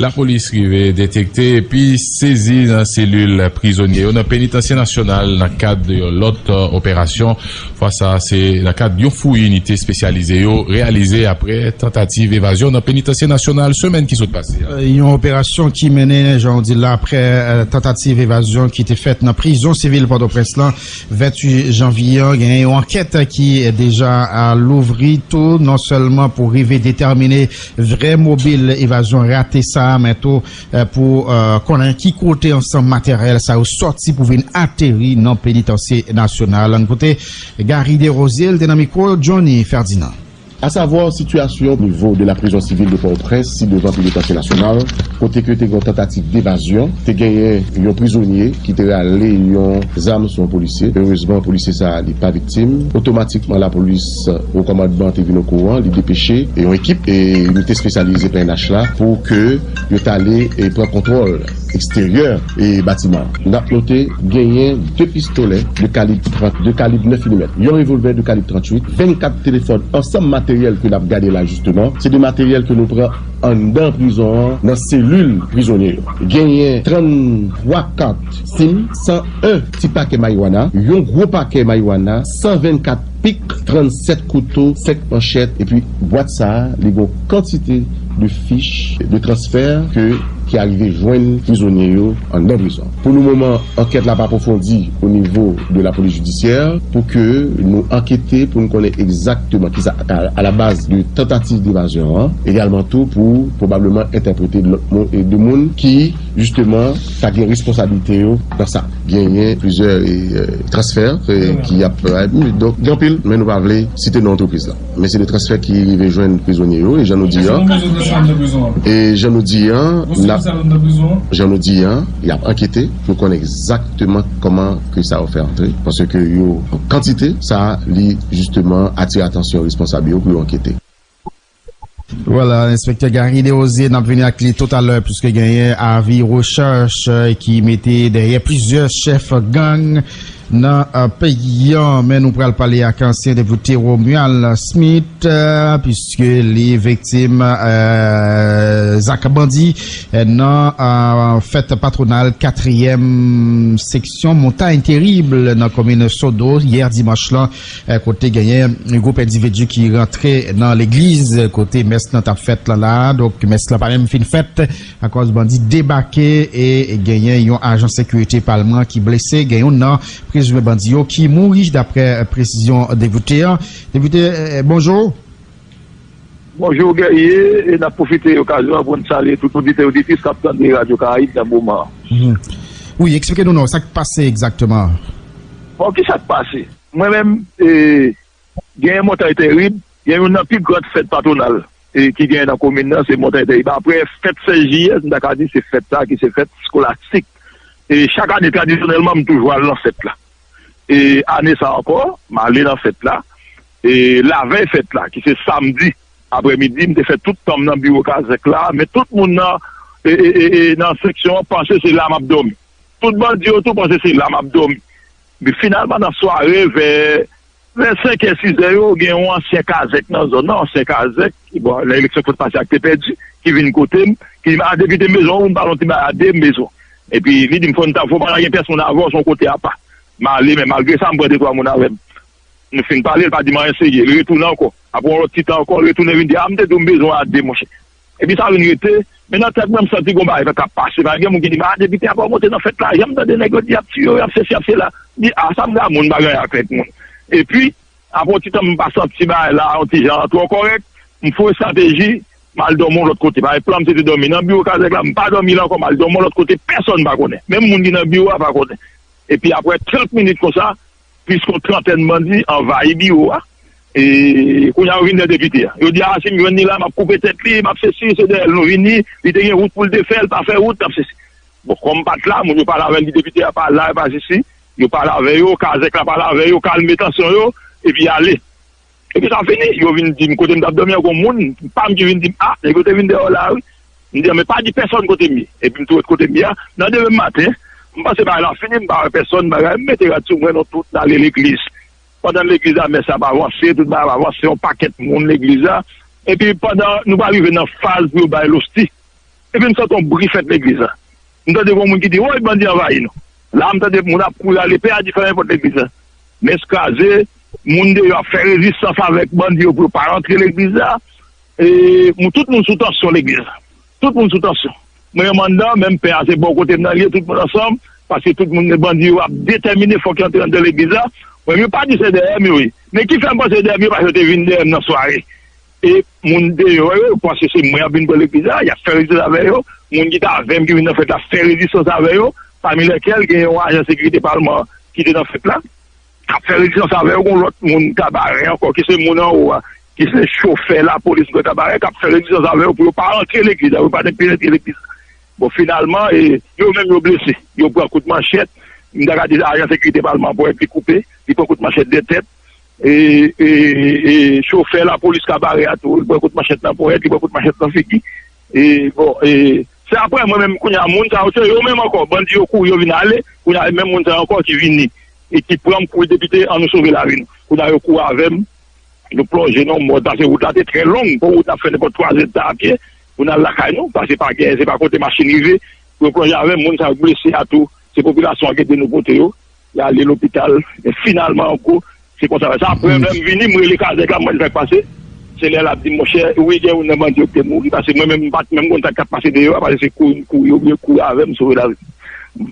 lapolis rive detekte epi sezi nan selil prizonye yo nan Penitansye Nasyonal nan kad yon lòt, euh, operasyon. Fwa sa a, se nan kad yon fouy inite espesyalize yo reyalize apre tantativ evazyon nan Penitansye Nasyonal semèn ki sot pase a. Yon operasyon ki mennen, jan w di la, apre, euh, tantativ evazyon ki te fèt nan prizon sivil Pòtoprens lan, venntuit janvye an. Genyen yon ankèt ki deja, euh, louvri tou, non sèlman pou rive detèmine vrè mobil evazyon rate sa a, men tou, euh, pou, euh, konnen ki kote ansanm materyèl sa yo sòti pou vin ateri nan Penitansye Nasyonal. Ann koute Gary Desrosiers, l te nan mikwo Johnny Ferdinand. Asavwa, sitiyasyon nivo de la prison civile de Port-au-Prince, si devan Penitansye Nasyonal, kote ke te gen yon tantativ devazyon, te genyen yon prizonye ki te rale yon zam sou yon polisye. Erezman, polisye sa a, li pa viktim. Otomatikman, lapolis, o kòmandman, te vin okouran, li depeche yon ekip e nou te espesyalize P N H la pou ke yo t ale e pran kontwòl eksteryè e batiman. N ap note, genyen de pistolè de kalib trant, de kalib nèf milimèt, yon revòlvè de kalib tranntuit, vennkat telefòn, ansanm materyèl ke n ap gade la, jisteman. Se de materyèl ke nou pran anndan prizon an, nan selil prizonye yo. Genyen tranntwa kat sim, san en ti pakè mariwana, yon gwo pakè mariwana, san vennkat pik, trannsèt kouto, senk manchèt, epi bwat sa a, li gen yon kantite de fich de transfè ke, ki arive jwenn prizonye yo anndan prizon. Pou le moman, ankèt la pa apwofondi o nivo de lapolis jidisyè pou ke nou ankete, pou nou konnen egzakteman kisa k a, a la baz de tantativ devazyon an, egalman tou pou pwobableman entèprete lòt moun, e de moun ki, jisteman, ta gen responsablite yo nan sa. Genyen plizyè, e, e, transfè, e, ki ap, e, donk, gen anpil, men nou pa vle site non antrepriz la. Men se de transfè ki rive jwenn prizonye yo, e jan nou di an, e jan nou di an, n ap, jan nou di an, y ap ankete pou konnen egzakteman kòman ke sa yo fè antre, paske yo an kantite, sa li jisteman atire atansyon responsab yo pou yo ankete. Vwala, enspektè Gary Desrosiers, n ap vini ak li toutalè, piske genyen avi rechèch, eh, ki mete dèyè plizyè chèf gang nan, eh, peyi an. Men nou pral pale ak ansyen depite Romuald Smith, eh, piske li viktim, eh, zak bandi, eh, nan, eh, fèt patwonal katriyèm seksyon Montagne Terrible nan komin Sodo yè dimanch lan, eh, kote genyen yon gwoup endividi ki rantre nan legliz kote mès lan t ap fèt la la. Donk, mès lan pa menm fin fèt akòz bandi debake e genyen yon ajan sekirite palman ki blese. Gen youn nan prezime bandi yo ki mouri, daprè presizyon depite an. Depite, eh, bonjou. Bonjou, Guerrier, e n ap pwofite okazyon an pou n salye tout oditè, oditris k ap tande Radyo Karayib nan moman an. Mhm. Wi, eksplike nou non, sa k pase egzakteman? Bon, ki sa k pase? Mwen menm, e, genyen Montay Terib, gen youn nan pi gran fèt patwonal, e, ki genyen nan komin nan, se Montay Terib. Apre fèt sèz jiyè, m ta ka di se fèt sa ki se fèt skolastik. E chak ane, tradisyonèlman, m toujou al nan fèt la. E ane sa ankò, m ale nan fèt la. E lavèy fèt la, ki se samdi aprèmidi, m te fè tout tan m nan biwo kazèk la, men tout moun nan, e, e, e, e, nan seksyon an panse se la m ap dòmi. Tout bandi yo tou panse se la m ap dòmi. Men finalman, nan sware, vè, vè senkè, sizè yo, gen yon ansyen kazèk nan zòn nan, ansyen kazèk, ki, bon, nan eleksyon k sot pase a, ki te pèdi, ki vin kote m, ki di m, "A, depite, m bezwen w, m pale yon ti bagay a de, m bezwen w." Epi li di m, "Fò n ta, fò pa gen pèsonn avè w, se yon kote apa." M ale, men malgre sa, m pran de twa moun avè m. Nou fin pale, li pa di m anyen serye, li retounen ankò. Apre yon lòt ti tan ankò, retounen vin di, a, m te di w m bezwen a de, monchè. Epi sa vin rete, men nan tèt mwen, m santi gon bagay k ap pase. Pa gen moun ki di m, a, depite a pa monte nan fèt la, jan m tande nèg yo di y ap tiye yo, y ap sesi, y ap sela. M di, a, sa m gen a moun, m pa gen anyen ak lòt moun. Epi, apre yon ti tan, m pa santi bagay la yon ti jan twò kòrèk, m fè yon estrateji, m al dòmi yon lòt kote. Paske plan m se te dòmi nan biwo kazèk la, m pa dòmi la ankò, m al dòmi yon lòt kote, pèsonn pa konnen. Menm moun ki nan biwo a pa konnen. Epi apre trant minit konsa, plis yon trantèn bandi anvayi biwo a. E kounye a, yo vin dèyè depite a. Yo di, a, si m jwenn li la, m ap koupe tèt li, m ap sesi, se dèyè l nou vini, li te gen wout pou l te fè, l pa fè wout, l ap sesi. Bon, kòm m pa t la, moun yo pale avè l, di depite a pa la, e pa sesi. Yo pale avè yo, kazèk la pale avè yo, kalme tansyon yo, epi ale. Epi sa fini, yo vin di m kote m t ap dòmi an, gon moun pa m ki vin di m, a, nèg yo te vin dèyè w la, wi. M di, men pa di pèsonn kote m ye. Epi m tou ret kote m ye a. Nan demen maten, m panse bagay la fini, m pa wè pèsonn, bagay, m mete rad sou mwen, nou tout n ale legliz. Pandan legliz la, mès la ap avanse, tout bagay ap avanse, yon pakèt moun legliz la. Epi pandan nou pa rive nan faz pou yo bay losti, epi m santi yon bri fèt legliz la. M tande yon moun ki di, woy, bandi anvayi nou. La, m tande moun ap kouri ale, pè a di fèmen pòt legliz la. Mès kraze, moun deyò ap fè rezistans avèk bandi yo pou yo pa rantre legliz la. E, moun, tout moun sou tansyon legliz la. Tout moun sou tansyon. Mwen menm anndan, menm pè a se bò kote m nan li ye, tout moun ansanm, paske tout moun, bandi yo ap detèmine, fòk yo antre anndan legliz la. Mwen, yo pa di se dèyè m yo ye. Men ki fè m panse dèyè m yo, paske yo te vin dèyè m nan sware. E moun deyò yo, yo panse se mwen y ap vin pran legliz la, y ap fè rezistans avè yo. Moun ki t avè m ki vin nan fèt la fè rezistans avè yo, pami lèkèl gen yon ajan sekirite palman ki te nan fèt la, k ap fè rezistans avè yo. Gon lòt moun kabarè ankò, ki se moun anwo a, ki se chofè lapolis nan kabarè, k ap fè rezistans avè yo pou yo pa rantre legliz la, pou yo pa penetre legliz la. Bon, finalman, e, yo menm yo blese. Yo pran kout manchèt. M ta ka di ajan sekirite palman an, ponyèt li koupe, li pran kout manchèt de tèt. E, e, e chofè lapolis kabarè a tou, li pran kout manchèt nan ponyèt, li pran kout manchèt nan figi. E, bon, e, se apre mwen menm, kounye a, moun sa yo, se yo menm ankò, bandi yo kouri, yo vin ale, kounye a, menm moun sa yo ankò ki vini, e ki pran m kouri, depite, ann nou sove lavi nou. Kounye a, yo kouri avè m, nou plonje nan yon mòn, paske wout la te trè long, pou wout la fè nenpòt twa zèdtan a pye, pou n al lakay nou, paske pa gen, se pa kote machin rive, pou yo plonje avè m, moun sa yo blese a tou, se popilasyon an ki ede nou pote yo, y ale lopital, men finalman ankò, se konsa, sa apre, lè m vini, m rele kazèk la, m mande sa k pase, se lè l ap di m, monchè, wi, gen youn nan bandi yo ki te mouri, paske mwen menm, m pa t menm konn sa k t ap pase deyò a, paske se kouri m kouri, yo oblije kouri avè m, sove lavi m.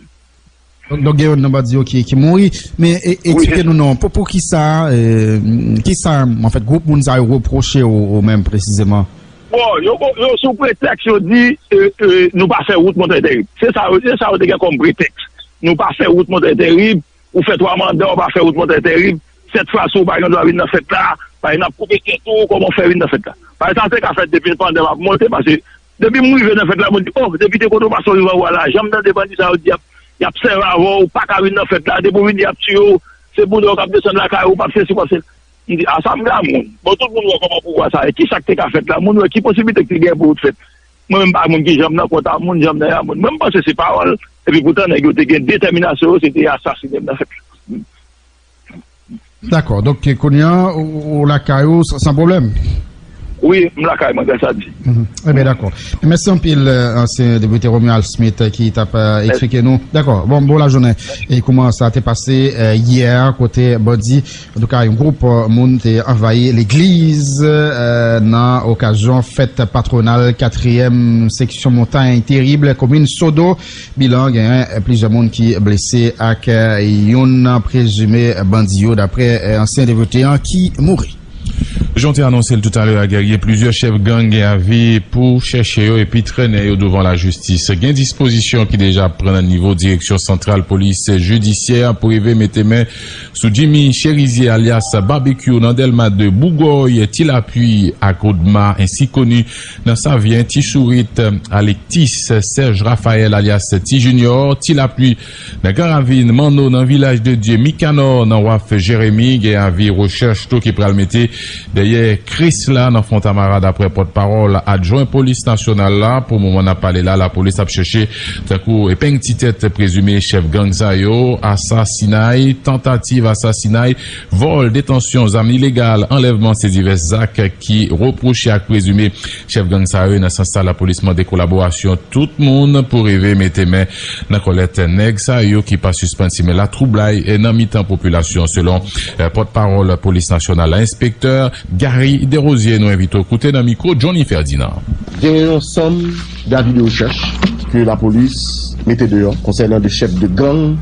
Donk, donk gen youn nan bandi yo ki, ki mouri. Men e, eksplike nou non, pou, pou kisa, e, kisa, anfèt, gwoup moun sa yo repwoche ou, ou menm presizeman? Bon, yo, yo sou pretèks yo di, e, e, nou pa fè wout Montay Tèrib. Se sa yo, se sa yo te gen kòm pretèks. Nou pa fè wout Montay Tèrib, ou fè twa manda, ou pa fè wout Montay Tèrib. Sèt fwa si w pa gen dwa vin nan fèt la, paske n ap koupe tèt ou, kòman w fè vin nan fèt la. Paske sa te ka fèt depi pandan m ap monte, paske depi m rive nan fèt la, moun di, o, depite kote w pase w rive anwo a la, jan m tande bandi sa yo di y ap, y ap sèvi avè w, ou pa ka vin nan fèt la, depi w vini y ap tiye w, se bouda w k ap desann lakay ou, w p ap sesi, w p ap sesi. M di, a, sa m gen a moun. Bon, tout moun wè kòman pouvwa sa ye, kisa k te ka fèt la, moun wè ki posiblite k te gen pou wout fèt. Mwen menm pa moun ki janm nan kont a moun, janm nan a moun. Mwen m panse se pawòl, epi poutan nèg yo te gen detèminasyon yo, se te asasinen m nan fèt la. Dakò. Donk, kounye a, ou, ou lakay ou san, san pwoblèm? Wi, m lakay mwen, gras a Dye. Mhm. Ebyen, dakò. Mèsi anpil, eh, ansyen depite Romuald Smith, eh, ki t ap, eh, eksplike nou. Dakò. Bon, bon lajounen. E kòman sa te pase, eh, yè, kote bandi, antouka, yon gwoup, eh, moun te anvayi legliz, eh, nan okazyon fèt patwonal katriyèm seksyon Montay Tèrib, komin Sodo. Bilan, genyen plizyè moun ki blese ak, eh, youn nan prezime bandi yo, daprè, eh, ansyen depite an ki mouri. Jan w te anonse l toutalè a, Guerrier, plizyè chèf gang gen avi pou chèche yo epi trennen yo douvan lajistis. Gen dispozisyon ki deja ap pran nan nivo Direksyon Santral Polis Jidisyè pou rive mete men sou Jimmy Chérizier alyas Barbecue nan Dèlma de, Bougòy, Ti Lapli ak Odma, ensi koni nan Savyen, Ti Sourit, Alektis, Sèj Rafayèl alyas Ti Jinyò, Ti Lapli nan Gran Ravin, Manno nan Vilaj de Dye, Mikanò nan Waf Jeremi. Gen avi rechèch tou ki pral mete dèyè Krisla nan Fontamara, daprè pòtpawòl adjwen polis nasyonal la. Pou moman n ap pale la, lapolis ap chèche tankou epeng ti tèt prezime chèf gang sa yo. Asasinay, tantativ asasinay, vòl, detansyon zam ilegal, anlèvman, se divès zak ki repwoche ak prezime chèf gang sa yo. Nan sans sa, lapolis mande kolaborasyon tout moun pou rive mete men nan kòlèt nèg sa yo ki pa sispann simen latwoublay nan mitan popilasyon, selon, eh, pòtpawòl polis nasyonal la, enspektè Gary Desrosiers, nou envite w koute nan mikwo Johnny Ferdinand. Genyen yon sanm de avi de rechèch ke lapolis mete deyò konsènan de chèf de gang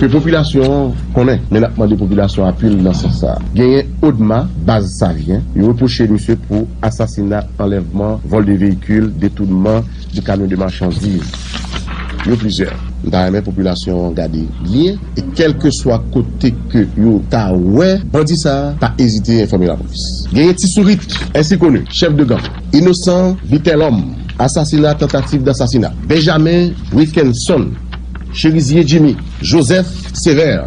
ke popilasyon an konnen, men n ap mande popilasyon an apui l nan sans sa a. Genyen Odma, baz Savyen, yo repwoche misye pou asasina, anlèvman, vòl de veyikil, detounman de kamyon de machandiz. Yo plizyè. M ta renmen popilasyon an gade byen e kèlkeswa kote ke yo ta wè bandi sa a, pa ezite enfòme lapolis. Genyen Ti Sourit, ensi koni, chèf de gang. Inosan Vitelhomme, asasina, tantativ dansasina. Benjamin Wilkinson, Cherizier Jimmy, Joseph Sévère,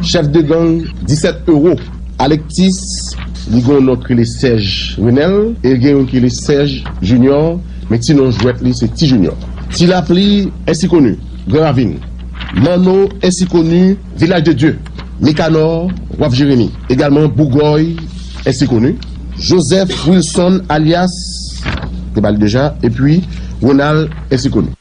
chèf de gang disèt Euro. Alexis, li gen yon non ki rele Serge Renel, e gen yon ki rele Serge Junior, men ti non jwèt li se Ti Junior. Ti Lapli, ensi koni, Gran Ravin. Manno, ensi koni, Vilaj de Dye. Mikanò, Waf Jeremi. Egalman Bougòy, ensi koni. Joseph Wilson, alyas, te ba li deja, epi Ronald, ensi koni.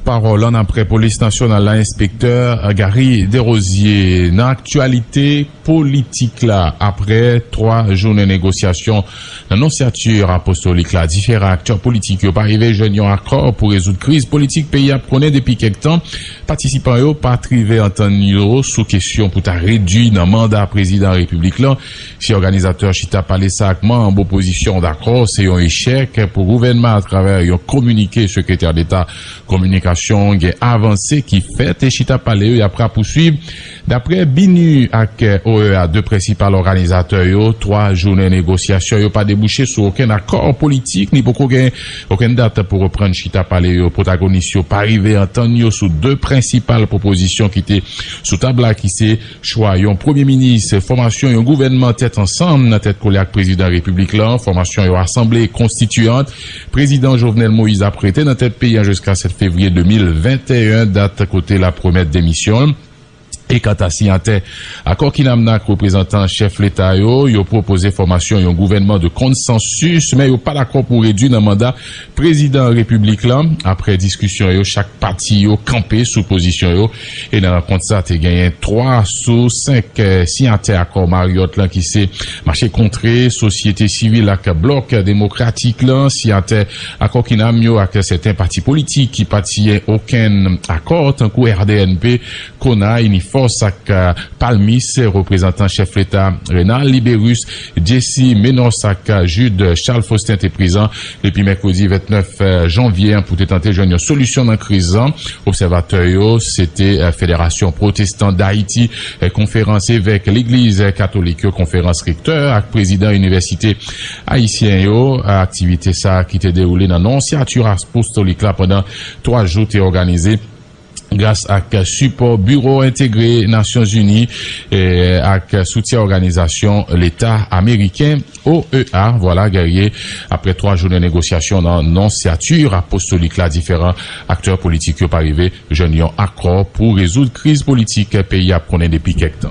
Pawòl annapre polis nasyonal la, enspektè Gary Desrosiers. Nan aktyalite politik la, apre twa jounen negosyasyon nan nonsyati apostolik la, diferan aktè politik yo pa rive jwenn yon akò pou rezoud kriz politik peyi a ap konnen depi kèk tan. Patisipan yo pa t rive antann yo sou kesyon pou ta redui nan manda prezidan repiblik lan. Si òganizatè chita pale sa ak manm opozisyon dakò, se yon echèk pou gouvènman atravè yon kominike sekretè deta kominikasyon gen avanse ki fèt e chita pale yo y ap rapouswiv. Dapre BINUH ak O E A, de prensipal òganizatè yo, twa jounen negosyasyon yo pa debouche sou okenn akò politik, ni poko gen okenn dat pou reprann chita pale yo. Pwotagonis yo pa rive antann yo sou de prensipal pwopozisyon ki te sou tab la, ki se chwa yon premye minis, fòmasyon yon gouvènman tèt ansanm nan tèt kole ak prezidan repiblik lan, fòmasyon yon asanble konstitiyant, prezidan Jovenel Moïse ap rete nan tèt peyi an jiska sèt fevriye de mil venteyen, dat kote l ap remèt demisyon l. E kanta siyatè akò Kinamna ak reprezantan chèf leta yo, yo pwopoze fòmasyon yon gouvènman de konsansis, men yo pa dakò pou redui nan manda prezidan repiblik lan. Apre diskisyon yo, chak pati yo kanpe sou pozisyon yo. E nan rankont sa, te genyen twa sou senk, eh, siyatè akò Marriott lan, ki se Mache Kontre, Sosyete Sivil ak Blòk Demokratik lan, siyatè akò Kinam yo ak sèten pati politik ki pa t siyen okenn akò, tankou R D N P, Kona, Inifòs ak, eh, Palmis, reprezantan chèf leta Renald Libérus, Jessy Menos ak Jude Charles Faustin te prezan depi mèkredi vennèf janvye an pou te tante jwenn yon solisyon nan kriz lan. Obsèvatè yo, se te, eh, Federasyon Pwotestan Dayiti, eh, Konferans Evèk Legliz Katolik yo, Konferans Rektè ak Prezidan Inivèsite Ayisyen yo. Aktivite sa a ki te dewoule nan nonsyati apostolik la pandan twa jou te òganize gras ak sipò Biwo Entegre Nasyonzini, eh, ak soutyen Òganizasyon Leta Ameriken, O E A. Vwala, Guerrier, apre twa jounen negosyasyon nan nonsyati apostolik la, diferan aktè politik yo pa rive jwenn yon akò pou rezoud kriz politik peyi a ap konnen depi kèk tan.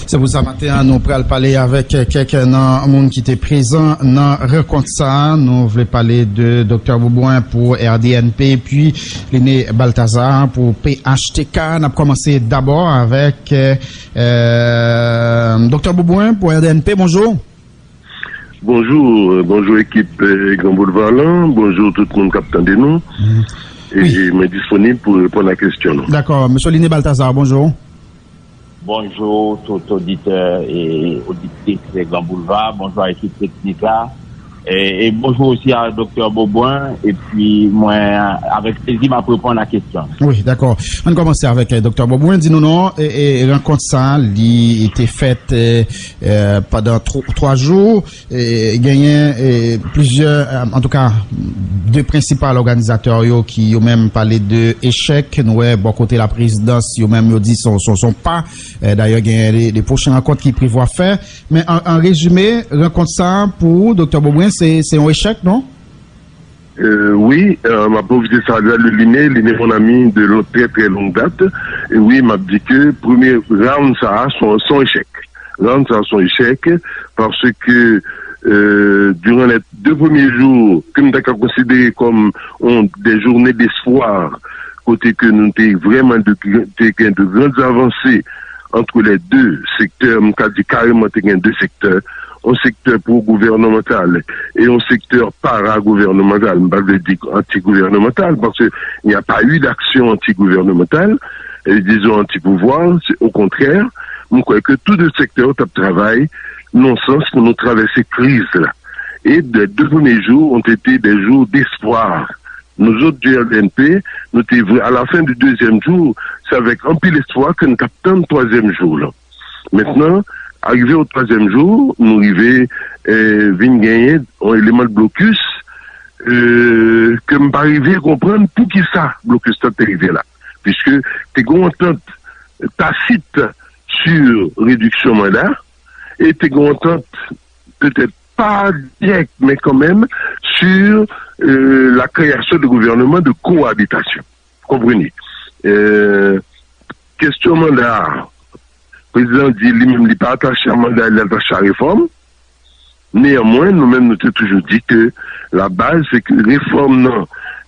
Se pou sa, maten an, nou pral pale avèk kèk nan moun ki te prezan nan rankont sa a. Nou vle pale de Doktè Beaubrun pou R D N P, epi Liné Balthazar pou P H T K. N ap kòmanse dabò avèk, eh, Doktè Beaubrun pou R D N P. Bonjou. Bonjou, eh, bonjou ekip, eh, Gran Boulva lan. Bonjou tout moun k ap tande nou. E mwen disponib pou reponn a kesyon nou. Dakò. Mesye Liné Balthazar, bonjou. Bonjou tout oditè e oditris Gran Boulva. Bonjou a ekip teknik la. E, e bonjou osi a Doktè Beaubrun. Epi mwen, avèk plezi, m ap reponn a kesyon. Wi, dakò. Ann kòmanse avèk, eh, Doktè Beaubrun. Di nou non, e, e, rankont sa a, li te fèt, eh, eh, pandan tro-, twa jou. E, genyen, e, plizyè, e, antouka, de prensipal òganizatè yo ki yo menm pale de echèk. Nou wè bò kote laprezidans, yo menm yo di son, son, son pa. E, dayè, genyen de, de pwochen rankont ki prevwa fè. Men an, an rezime, rankont sa a pou ou, Doktè Beaubrun, se, se yon echèk, non? Euh, wi, euh, m ap pwofite salye Liné, Liné mon ami de lon-, trè, trè long date. E wi, m ap di ke premye round sa a, se yon, se yon echèk. Round sa a, se yon echèk, paske, euh, durant les deux premiers jours, ke m ta ka konsidere kòm yon, des journées d'espoir, kote ke nou te vrèman de, te gen de grandes avancées entre les deux secteurs, m ka di kareman te gen de sektè, yon sektè pro-gouvènmantal e yon sektè para-gouvènmantal, m pa vle di anti-gouvènmantal, paske il n'y a pas eu d'action anti-gouvernementale, e dizon anti-pouvwa, se okontrè, m kwè ke tou de sektè yo t ap travay nan sans pou nou travèse kriz la. E de de premye jou ont été des jours d'espoir. Nous autres du R D N P, nou te vre, à la fin du deuxième jour, c'est avec anpil espwa ke nou t ap tann twazyèm jou la. Mentnan, arive o twazyèm jou, nou rive eh, vin genyen yon eleman de blokis eh, ke m pa rive konprann poukisa blokis la te rive la. Puisque te gen yon antant tasit sur rediksyon manda e te gen yon antant petèt pa dirèk, men kanmenm sur eh, la création de gouvernement de cohabitation. Konprann? Eh, kesyon manda a, prezidan di li menm li pa atache a manda, li atache a refòm. Neyanmwen, nou menm nou te toujou di ke la baz se ke refòm nan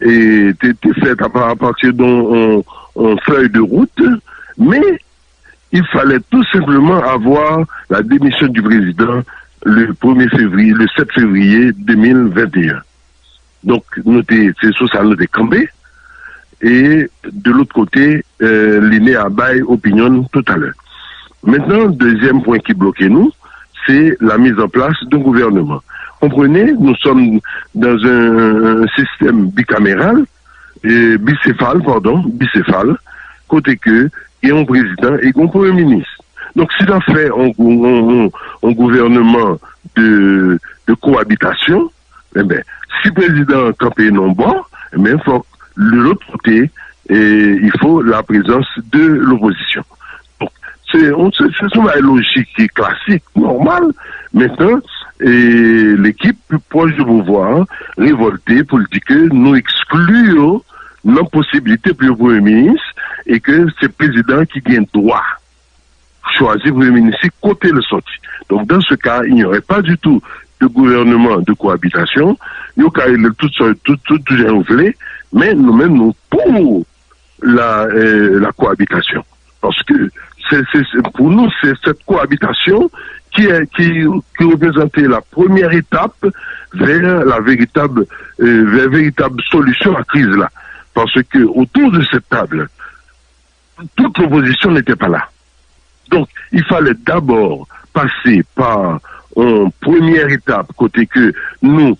eh, te, te fèt a, a pati de yon, yon, yon fèy de wout, men il fallait tout simplement avoir la démission du président le premier février, le sept février deux mille vingt et un. Donk, nou te, se sou sa nou te kanpe. E de lòt kote, eh, Line a bay opinyon toutalè. Mentnan, dezyèm pwen ki bloke nou, se la mise en place d'un gouvernement. Comprenez, nous sommes dans un système bicamiral, eh, bicéphale, pardon, bicéphale, kote ke gen yon prezidan e gen yon premye minis. Donk, si n ap fè yon, yon, yon, yon gouvènman de, de koabitasyon, enben, si prezidan an kanpe nan yon bò, enben, fòk de lòt kote, eh, il faut la présence de l'opposition. Donk, se yon se, se, se yon bagay lojik ki klasik, nòmal. Mentnan, eh, lekip pwòch de pouvwa an revòlte pou l di ke nou ekskli yo nan posibilite pou yo premye minis e ke se prezidan ki gen dwa chwazi premye minis li kote l soti. Donc, dans ce cas, il n'y aurait pas du tout de gouvernement de cohabitation. Yo ka rele l tout sa, tout, tout, tout jan yo vle, men nou menm, nou pou la, eh, la cohabitation. Parce que c'est, c'est, c'est- pour nous, c'est cette cohabitation qui est, qui, qui représentait la première étape vers la véritable, eh, vers véritable solution à crise là. Parce que autour de cette table, toute l'opposition n'était pas là. Donc, il fallait d'abord passer par yon premyè etap kote ke nou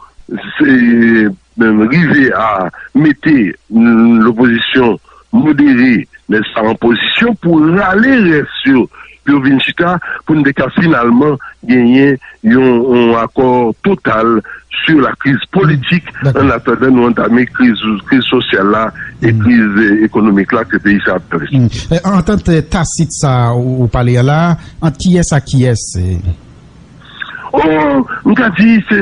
se, rive a mete, mm, lopozisyon modere, nèspa, an pozisyon pou rale rès yo, pou yo vin chita, pou n te ka finalman genyen yon, yon akò total sur la crise politique, an atandan nou antame kriz, kriz sosyal la e kriz, eh, ekonomik la ke peyi sa ap travèse. Antant tasit sa ou pale a la, ant kiyès ak kiyès? Oh, m ka di se,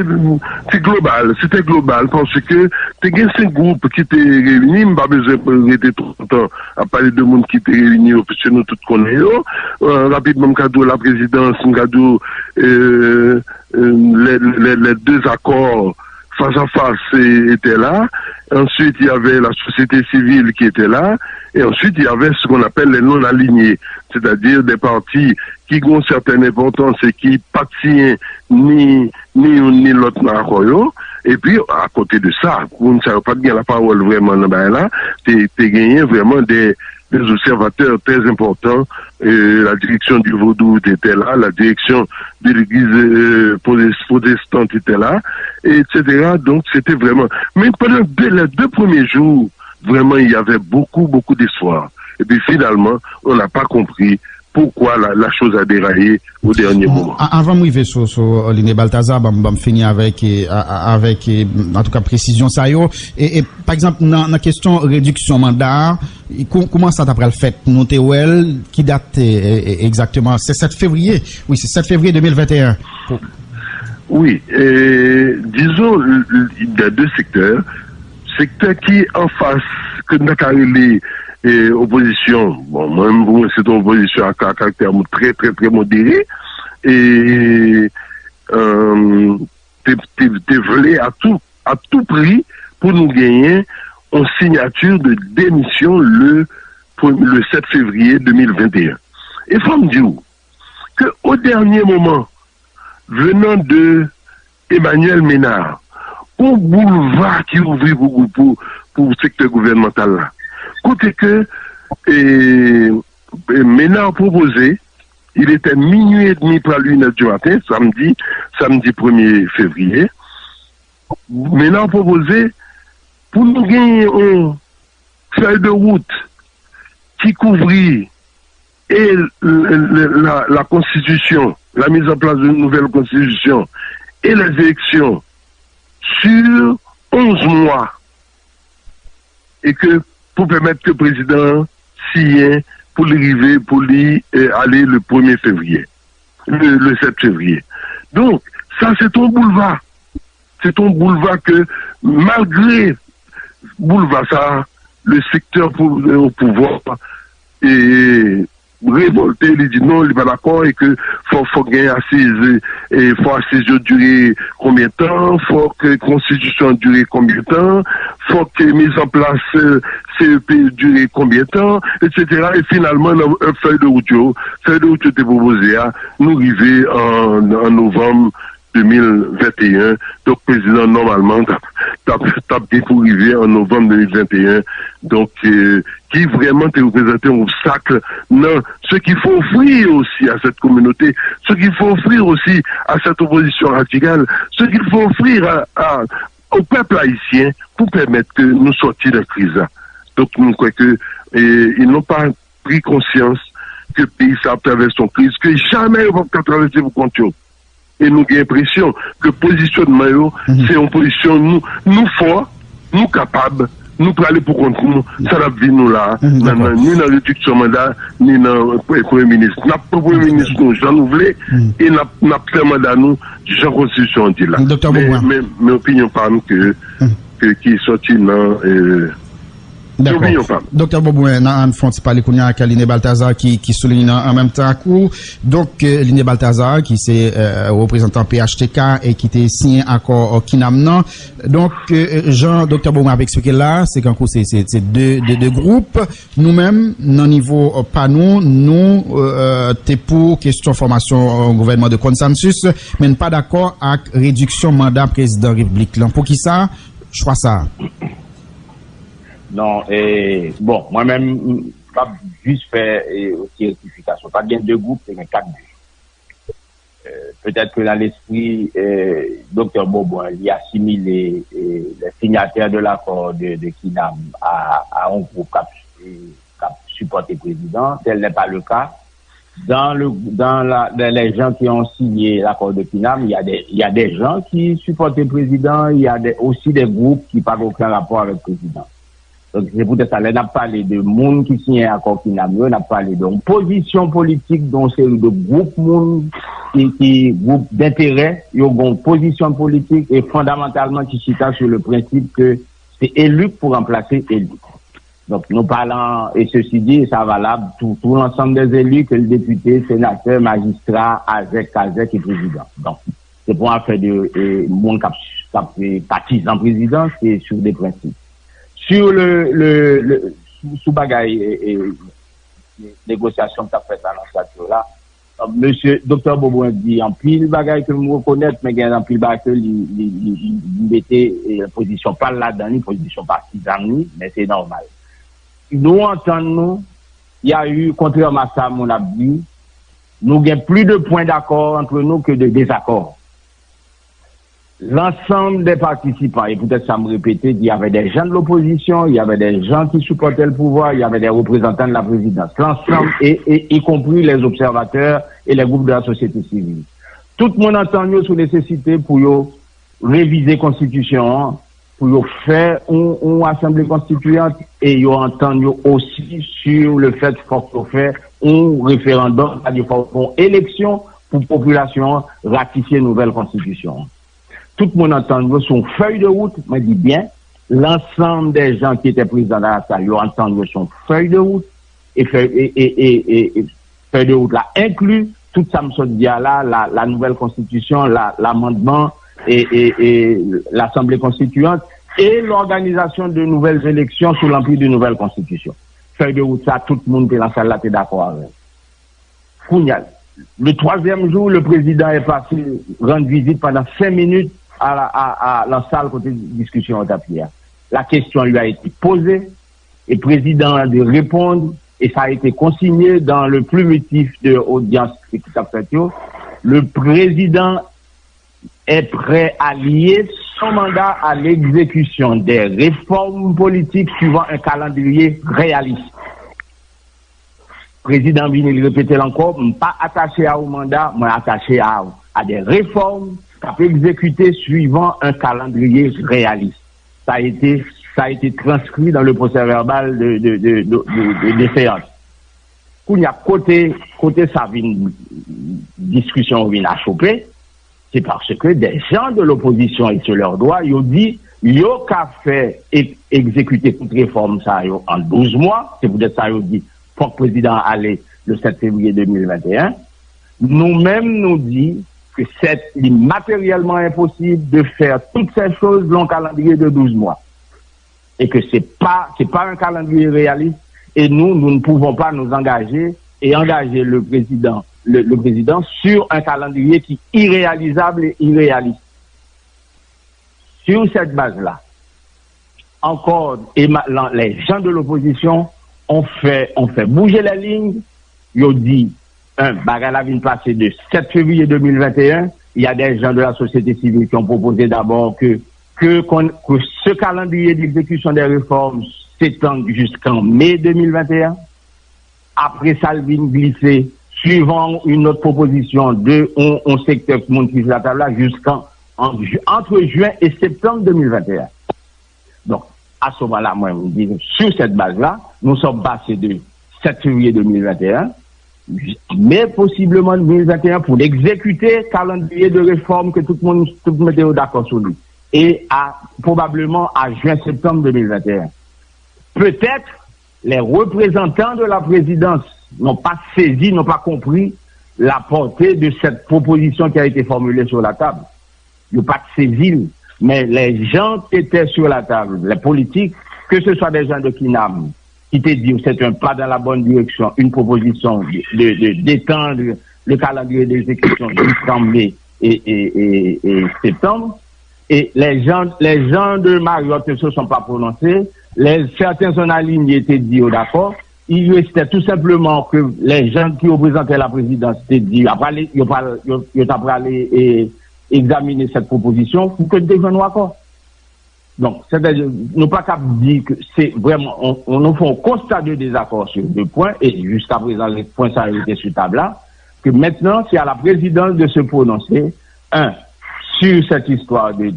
se global, se te global, paske te gen senk gwoup ki te reyini, m pa bezwen rete twòp tan ap pale de moun ki te reyini yo, piske nou tout konnen yo. Euh, rapidman, m ka di w la présidence, m ka di w, euh, euh, les, les, les deux accords face à face étaient là. Ensuite, il y avait la société civile qui était là. Et ensuite, il y avait ce qu'on appelle les non-alignés, c'est-à-dire des partis ki gen yon sètèn enpòtans e ki pa t siyen ni, ni youn ni lòt nan akò yo. Epi, akote de sa, moun sa yo pa t gen lapawòl vrèman nan bagay la, te, te genyen vrèman de, des observateurs très importants. Euh, la direction du Vodou était là, la direction de l'église, euh, protes- protestante était là, et cetera. Donc, c'était vraiment. Mais pendant deux, les deux premiers jours, vraiment, il y avait beaucoup, beaucoup d'espoir. Et puis, finalement, on n'a pas compris pourquoi la, la chose a déraillé au dernier moment. Avan m rive sou, sou Line Balthazar, ban m, ban m fini avèk, eh, a- a- avèk, eh, antouka, presizyon sa yo. E, e, pa egzanp, nan, nan kesyon rediksyon manda a, kou- kouman sa ta pral fèt? Nou te wè l, ki dat, eh, eh, egzakteman? Se sèt fevriye. Wi, se sèt fevriye de mil venteyen. Pou- Oui, euh, disons, l- l- il y a deux secteurs. Sektè ki anfas, ke n ta ka rele, eh, opozisyon. Bon, mwen, pou mwen, se te yon opozisyon a, a karaktè mo- trè, trè, trè modere. E, euh, te, te, te vle a tou, a tou pri pou nou genyen yon sinyati de demisyon le, pre- le sept février deux mille vingt et un. E fò m di w ke o dènye moman, venant de Emmanuel Ménard, gon boulva ki ouvri pou, pou, pou sektè gouvènmantal la. Kote ke e, e, Ménard pwopoze, il était minuit et demi, pral une heure du matin, samdi, samdi premye fevriye, Ménard pwopoze pou nou genyen yon fèy de wout ki kouvri e l- l- la, la konstitisyon, la mise en place d'une nouvelle constitution et les élections sur onze mois e ke pou pèmèt ke prezidan an siyen pou li rive, pou li eh, ale le premye fevriye, le, le sept fevriye. Donk, sa se ton boulva. Se ton boulva ke, malgre boulva sa, le sektè pou, o pouvwa e revòlte, li di non, li pa dakò e ke fò, fò gen asiz, e fò asiz yo dire konbyen tan, fò ke konstitisyon an dire konbyen tan, fò ke mizanplas eh, C E P dire konbyen tan, etsetera. E finalman, nan eh, fèy de wout yo, fèy de wout yo te pwopoze a, nou rive an, an novanm de mil venteyen. Donk, prezidan, nòmalman, t ap, t ap, t ap gen pou rive an novanm de mil venteyen. Donk, eh, ki vrèman te reprezante yon obstak nan ce qu'il faut offrir aussi à cette communauté, ce qu'il faut offrir aussi à cette opposition radicale, ce qu'il faut offrir à, à, au peuple haïtien pour permettre que nous sortir de crise-là. Donc, nous croyons que, eh, ils n'ont pas pris conscience que le pays ça traverse une crise que jamais ils vont traverser pour compte. E nou gen enpresyon ke pozisyonman yo, se yon pozisyon nou, nou fò, nou kapab, nou prale pou kont nou, sa n ap di nou la, nan, nan, ni nan rediksyon manda, ni nan pre- premye minis. N ap pran premye minis nou jan nou vle, e n ap, n ap fè manda nou jan konstitisyon an di la. Doktè Men, Beaubrun. men, men opinyon pa m ke, ke ki soti nan, euh, Dakò. Opinyon pa m. Doktè Beaubrun, n a fè yon ti pale kounye a ak Liné Balthazar ki, ki sou liy nan an menm tan ak ou. Donk, eh, Liné Balthazar, ki se eh, reprezantan P H T K e ki te siyen akò eh, kinam nan. Donk, eh, jan Doktè Beaubrun ap eksplike la, se kankou se, se, se de, de, de gwoup. Nou menm, nan nivo eh, pa nou, nou eh, te pou kesyon fòmasyon eh, gouvènman de konsansis, men n pa dakò ak rediksyon manda prezidan repiblik lan. Poukisa chwa sa a? Non, e, bon, mwen menm, m ap jis fè e, ti rektifikasyon. Pa t gen de gwoup, te gen kat gwoup. E, petèt ke nan lespri e, Doktè Beaubrun, li asimile e, les signataires de l'accord de, de Kinam a, a yon gwoup k ap, e, k ap sipòte prezidan. Tel n'est pas le cas. Dans le, dans la, dans les gens qui ont signé l'accord de Kinam, il y a des, il y a des gens qui supportent le président, il y a des, aussi des groupes qui n'ont aucun rapport avec le président. Donk, se poutèt sa, lè n ap pale de moun ki siyen akò Kinam yo, n ap pale de yon pozisyon politik, de yon seri de gwoup moun ki, ki gwoup denterè, yo gen yon pozisyon politik e fondamantalman ki chita sou le prensip ke se eli k pou ranplase eli. Donk, nou palan, e sesi di, e sa valab tou, tou lansanm dè eli, ke l depite, senatè, majistra, azèk, kazèk e prezidan. Donk, se pa yon afè de e, moun k ap, k ap e, patizan prezidan, se sou de prensip. Sou le, le, le, sou, sou bagay e, e, negosyasyon k ap fèt la nan chat yo la, Mesye Doktè Beaubrun di anpil bagay ke m rekonèt, men gen anpil bagay ke li, li, li, li, li mete e, pozisyon pa l ladan li, pozisyon patizan li, men se nòmal. Nou antann nou, y a eu, kontrèman a sa moun ap di, nou gen plis de pwen dakò antre nou ke de dezakò. L'ensemble des participants, et peut-être ça me répéter, il y avait des gens de l'opposition, il y avait des gens qui supportaient le pouvoir, il y avait des représentants de la présidence. L'ensemble, et, et y compris les observateurs et les groupes de la société civile. Tout moun antann yo sou nesesite pou yo revize konstitisyon an, pou yo fè yon, yon asanble konstitiyant, e yo antann yo osi sur le fait fòk yo fè yon referandòm, sètadi fòk yon eleksyon pou popilasyon an ratifye nouvèl konstitisyon an. Tout moun antann yo sou yon fèy de wout, mwen di byen, l'ensemble des gens qui étaient présents dans la salle, yo antann yo sou yon fèy de wout, e fèy, e, e, e, e, e fèy de wout la enkli tout sa m sot di a la, la, la nouvelle constitution, la, l'amendement et, et, et l'Assemblée constituante et l'organisation de nouvelles élections sous l'empire d'une nouvelle constitution. Fèy de wout sa, tout moun te nan sal la te dakò avè l. Kounye a, le troisième jour, le président est passé rendre visite pendant cinq minutes à la, à, à la salle kote diskisyon an t ap ye a. La question lui a été posée, e prezidan an de répondre, et ça a été consigné dans le plumitif de audience ki t ap fèt yo. Le président est prêt à lier son mandat à l'exécution des réformes politiques suivant un calendrier réaliste. Prezidan vini, li repete l ankò, m pa atache a yon manda, mwen atache a, a de refòm k ap egzekite suivan un calendrier réaliste. Ça a été, ça a été transcrit dans le procès verbal de, de, de, de, de, de, de séance. Kounye a, kote, kote sa vin, diskisyon vin achope, c'est parce que des gens de l'opposition, et c'est leur droit, yo di, yo ka fè e- egzekite tout refòm sa yo an douz mwa, se poutèt sa yo di, fòk prezidan an ale le sept février deux mille vingt et un. Nou menm, nou di ke c'est li materyèlman enposib de faire toutes ces choses dans un calendrier de douze mois. Et que c'est pas, c'est pas un calendrier réaliste, et nous, nous ne pouvons pas nous engager et engager le président, le, le président sur un calendrier qui est irréalisable et irréaliste. Sur cette base-là, encore, et ma- la- les gens de l'opposition ont fait, ont fait bouger les lignes. Yo di, un, bagay la vin pase de sept février deux mille vingt et un. Il y a des gens de la société civile qui ont proposé d'abord que, que, qu'on- que ce calendrier d'exécution des réformes s'étende jusqu'en mai deux mille vingt et un. Après ça, il vient glisser, suivant une autre proposition de un, un secteur qui monte sur la table là, jusqu'en en ju- entre juin et septembre deux mille vingt et un. Donc, à ce moment-là, moi, je dis, sur cette base-là, nous sommes passés de sept février deux mille vingt et un, mais possiblement deux mille vingt et un pour l'exécuter, calendrier de réforme que tout le monde, tout le monde était d'accord sur lui. Et à, probablement à juin-septembre deux mille vingt et un. Peut-être les représentants de la présidence n'ont pas saisi, n'ont pas compris la portée de cette proposition qui a été formulée sur la table. Ils n'ont pas saisi, mais les gens qui étaient sur la table, les politiques, que ce soit des gens de Kinam, qui te disent c'est un pas dans la bonne direction, une proposition de, de- d'étendre le calendrier d'exécution jusqu'en mai et, et- et- et septembre. Et les gens, les gens de Mariotte ne se sont pas prononcés. Les, certains sont alignés étaient dit, oh, d'accord. Il restait tout simplement que les gens qui représentaient la présidence étaient dit, après, ils n'ont pas, ils n'ont pas examiné cette proposition pour que nous devions d'accord. Donk, sètadi, nou pa kab di ke se vrèman, on, on, nou fè yon konsta de dezakò sou de pwen, e jiska prezan, pwen sa yo rete sou tab la, ke maintenant, c'est à la présidence de se prononcer, un, sur cette histoire de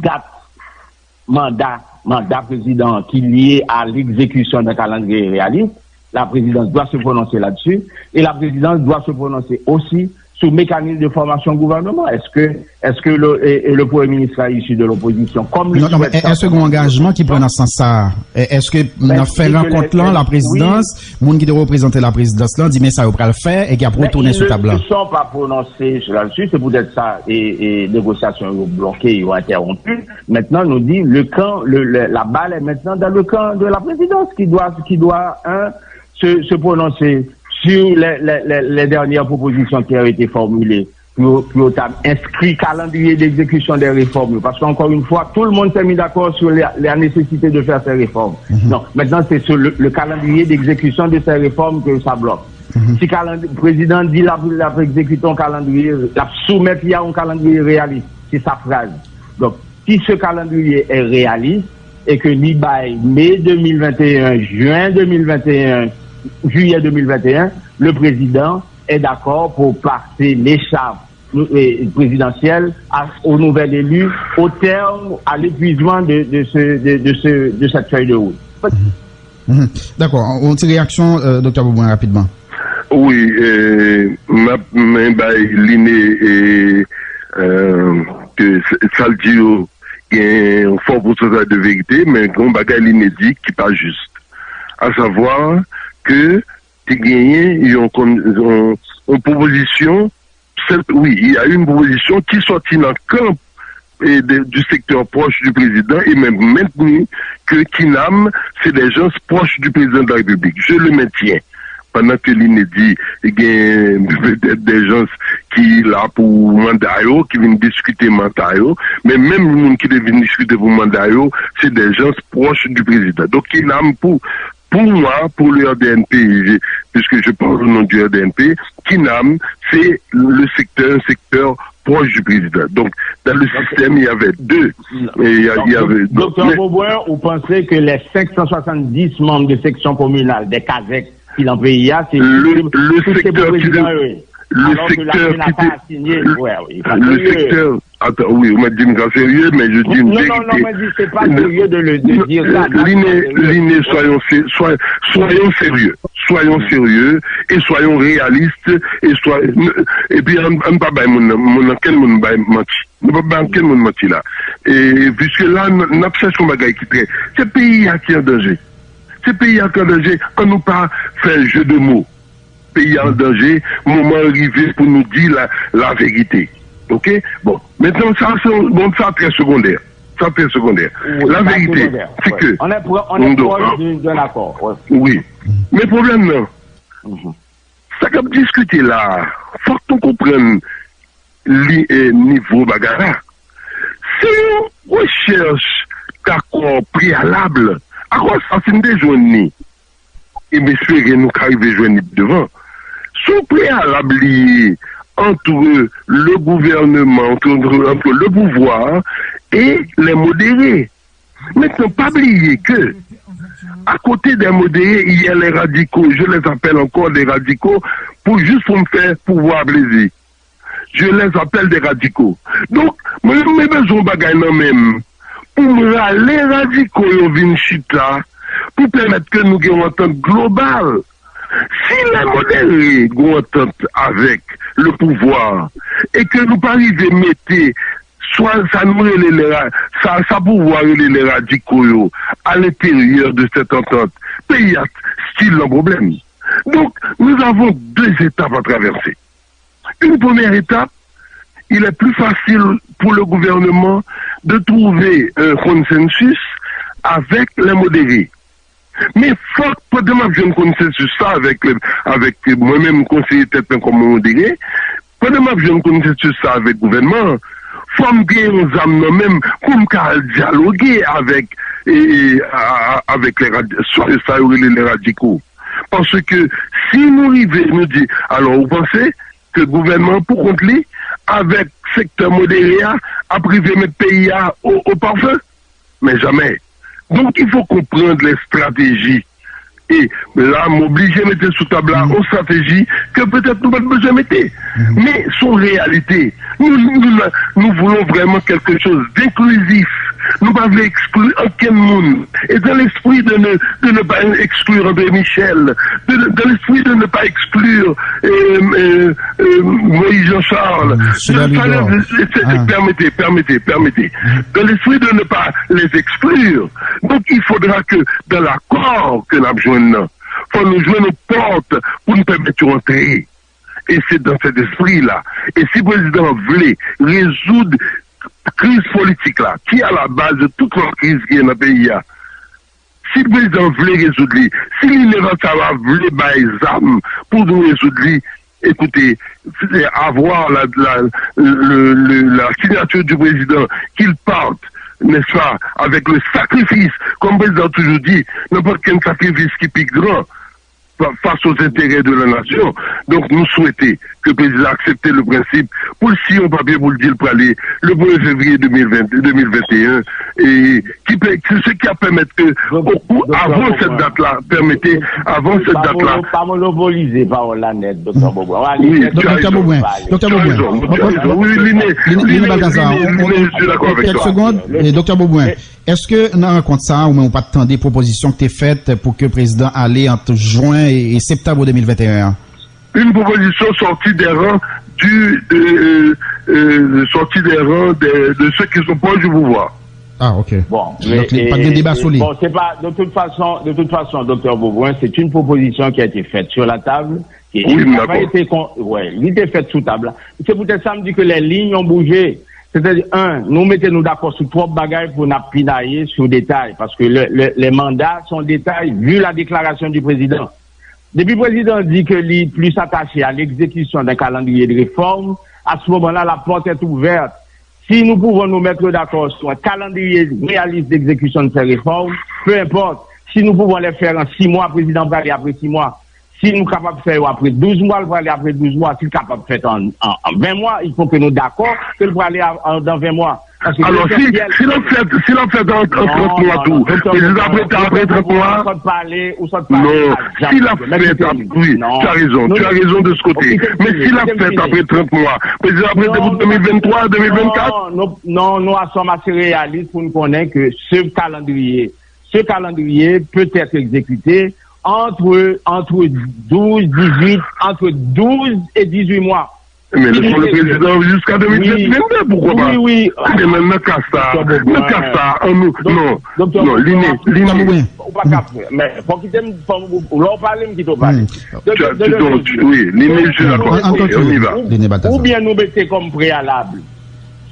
date, mandat, mandat président qui est lié à l'exécution d'un calendrier réaliste, la présidence doit se prononcer là-dessus, et la présidence doit se prononcer aussi sou mekanis de fòmasyon gouvènman. Èske, èske le, e, e le Premye Minis la isi de lopozisyon? Kòm li Non, non, men swèt sa, èske gen yon angajman ki pran nan sans sa a? È- Èske nan fen rankont lan, la prezidans, moun ki te reprezante la prezidans lan, di men sa yo pral fè e ki ap retounen sou tab la? Ils ne se sont pas prononcés sur là-dessus, c'est peut-être ça, et, et négociations yo bloqué, yo interrompu. Maintenant, nous dit, le camp, le, le- la balle est maintenant dans le camp de la présidence qui doit, qui doit, hein, se, se prononcer sur les, les, les, les dernières propositions qui ont été formulées pour, pour ta inscrit calendrier d'exécution des réformes. Parce qu'encore une fois, tout le monde s'est mis d'accord sur la, la nécessité de faire ces réformes. Donc, maintenant, c'est sur le, le calendrier d'exécution de ces réformes que ça bloque. Si le président dit la, la exécuter un calendrier, la soumettre à un calendrier réaliste, c'est sa phrase. Donc, si ce calendrier est réaliste, et que li bay mai deux mille vingt et un, juin deux mille vingt et un, juillet deux mille vingt et un, le président est d'accord pour passer l'écharpe, euh, présidentielle à- au nouvel élu au terme, à l'épuisement de, de, ce, de, de, ce, de cette feuille de route. Dakò, yon ti reyaksyon, Doktè Beaubrun, rapidman. Wi, m ap men bay Line ke sa l di yo gen yon fò pousantaj de verite, men gen yon bagay Line di ki pa jis. Asavwa ke te genyen yon, yon, yon pwopozisyon, wi, il y a une proposition ki sòti nan kan et de, du secteur proche du président et même maintenu que Kinam, c'est des gens proches du président de la République. Je le maintiens. pandan ke Line di gen petèt de jans ki la pou manda yo, ki vin diskite manda yo, men menm moun ki te vin diskite pou manda yo, se de jans pwòch di prezidan. Donk, Kinam pou Pour moi, pour le R D N P, je- puisque je parle au nom du R D N P, Kinam, c'est le secteur, un secteur proche du président. Donc, dans le système, il y avait deux. Et il y a- il y avait- Doktè Beaubrun, ou panse ke lè senk san swasanndis manm de seksyon kominal de kazèk ki nan peyi a, se Le- le secteur qui- prezidan yo ye. Le Alors que la secteur CENA qui pas signé. Ouais, oui, ça Le fait mieux. Secteur. Attends, oui, vous m'avez dit ça sérieux, mais je dis une Non, non, vérité. non, mais c'est pas sérieux de, le, de dire ça. Line, Line, soyons, sé- soy- soyons sérieux. Soyons sérieux et soyons réalistes. Et, soy, et puis, on ne peut pas moun, quel monde manti. Nou pa bay ankenn moun manti la. E, puisque la, n ap chèche yon bagay ki trè. Se peyi a ki an danje. Se peyi a ki an danje. An nou pa fè jeu de mots. Peyi a an danje. Moman an rive pou nou di la, la verite. Ok? Bon. Maintenant, ça, c'est bon, ça, très secondaire. Ça, très secondaire. La vérité, c'est que. On est, pro- on est proche d'un accord. Oui. Men pwoblèm nan, sa k ap diskite la, fòk nou konprann li, eh, nivo bagay la. Se yon rechèch dakò preyalab. Akò sa, si n te jwenn li, e m espere nou ka rive jwenn li pi devan. Se yon preyalab li ye entre le gouvernement, entre, entre le pouvoir et les modérés. Maintenant, pas oublier que, à côté des modérés, il y a les radicaux. Je les appelle encore des radicaux pour juste pour me faire pouvoir plaisir. Je les appelle des radicaux. Donk, mwen menm mwen bezwen yon bagay nan men m pou m rale radiko yo vin chita pou pèmèt ke nou gen yon antant global. Si lè modere gen yon antant avèk le pouvwa e ke nou pa rive mete swa sa nou rele le ra- sa, sa pouvwa rele le radiko yo a lenteryè de cette entente, peyi a still nan pwoblèm. Donc, nous avons deux étapes à traverser. Une première étape, il est plus facile pour le gouvernement de trouver un consensus avec les modérés. Men fòk pandan m ap jwenn konsensis sa avèk avèk mwen menm konseye tèt mwen kòm modere, pandan m ap jwenn konsensis sa avèk gouvènman an, fò m gen yon zam nan men m pou m ka al dyaloge avèk e, e, a- a- avèk lè rad- sa sa yo rele lè radiko. Paske si nou rive nou di, alò ou panse ke gouvènman an pou kont li avèk sektè modere a ap rive met peyi a o, o parfè? Mais jamais. Donc il faut comprendre les stratégies. E la m oblije mete sou tab la yon strateji ke petèt nou pa t bezwen mete. Men se yon reyalite. Nous, nous, nous voulons vraiment quelque chose d'inclusif. Nou pa vle ekskli ankenn moun. Et dans l'esprit de ne, de ne pas exclure André Michel, de, dans l'esprit de ne pas exclure euh, euh, euh, Moïse Jean-Charles, dans, permettez, permettez, permettez, dans l'esprit de ne pas les exclure. Donc il faudra que dans l'accord que nous avons, faut nous jouer nos portes pour nous permettre d'entrer. E se dan sèt espri la. E si prezidan an vle rezoud kriz politik la, ki a la baz de tout lòt kriz ki gen nan peyi a, si prezidan an vle rezoud li, si Minerva Sava vle bay zam pou nou rezoud li, écoutez, avoir la, la, le, le, la signature du président, qu'il parte, n'est-ce pas, avec le sacrifice, comme le président a toujours dit, n'importe quel sacrifice qui pique grand, face aux intérêts de la nation. Donc, nous souhaitons que le président accepte le principe pour le signer un papier pour le dire pour aller le premier février deux mille vingt, deux mille vingt et un, et qui, ce qui a permis que, au coup, avant cette date-là, permettez, avant cette date-là. Pas monopoliser parole la net, docteur Beaubrun. Oui, docteur Beaubrun. Docteur Beaubrun. Oui, Line, Line Balthazar, quelques secondes, docteur Beaubrun. Èske nan rankont sa a, ou menm ou pa t tande pwopozisyon ki te fèt pou ke prezidan ale ant jen e, e septanm de mil venteyen an? Une proposition sortie des rangs du, de, euh, euh, sortie des rangs de, de ceux qui sont proches du pouvoir. Ah, ok. Bon, Donk, pa gen deba sou li. Bon, c'est pas, de toute façon, de toute façon, docteur Beaubrun, c'est une proposition qui a été faite sur la table. Oui, m dakò. Li te fèt sou tab la. Se poutèt sa m di ke les lignes ont bougé. Sètadi, un, nou mete nou dakò sou twòp bagay pou n ap pinaye sou detay, paske le, le, les mandats sont détail, vu la déclaration du président. Depi prezidan di ke li plis atache a l'exécution d'un calendrier de réforme, à ce moment-là, la porte est ouverte. Si nous pouvons nous mettre d'accord sur un calendrier réaliste d'exécution de ces réformes, peu importe. Si nous pouvons les faire en six mois, président va aller après six mois. Si nou kapab fè yo apre douz mwa, l prale apre douz mwa. Si l kapab fèt an, an, an ven mwa, il faut que nou dakò ke l prale a, an, dan ven mwa. Paske Alò, si, lesansyèl si l ap fèt, si l ap fèt an, an trant mwa tou, prezidan ap rete apre trant mwa? Ou sot pale, ou sot pale. Non, si l ap fèt ap, wi, tu as raison, tu as raison de ce côté. Men si l ap fèt apre trant mwa, prezidan ap rete pou de mil venntwa, de mil vennkat? Non, non, nou, nou, nou sommes assez réalistes pour nous connaître que ce calendrier Ce calendrier peut être exécuté entre, entre douze, dix-huit, entre douze et dix-huit mois. Men nou fò le prezidan jiska de mil vennde, poukwa pa? Wi, wi. Ebyen, nan, nan ka sa, nan ka sa, an nou, non, non, li ne, li ne. Ou pa ka fè. Men, fò kite m, fò, lè w pale, m kite w pale. Wi, li ne, je suis d'accord. Ok, on y va. Oubyen nou mete kòm preyalab.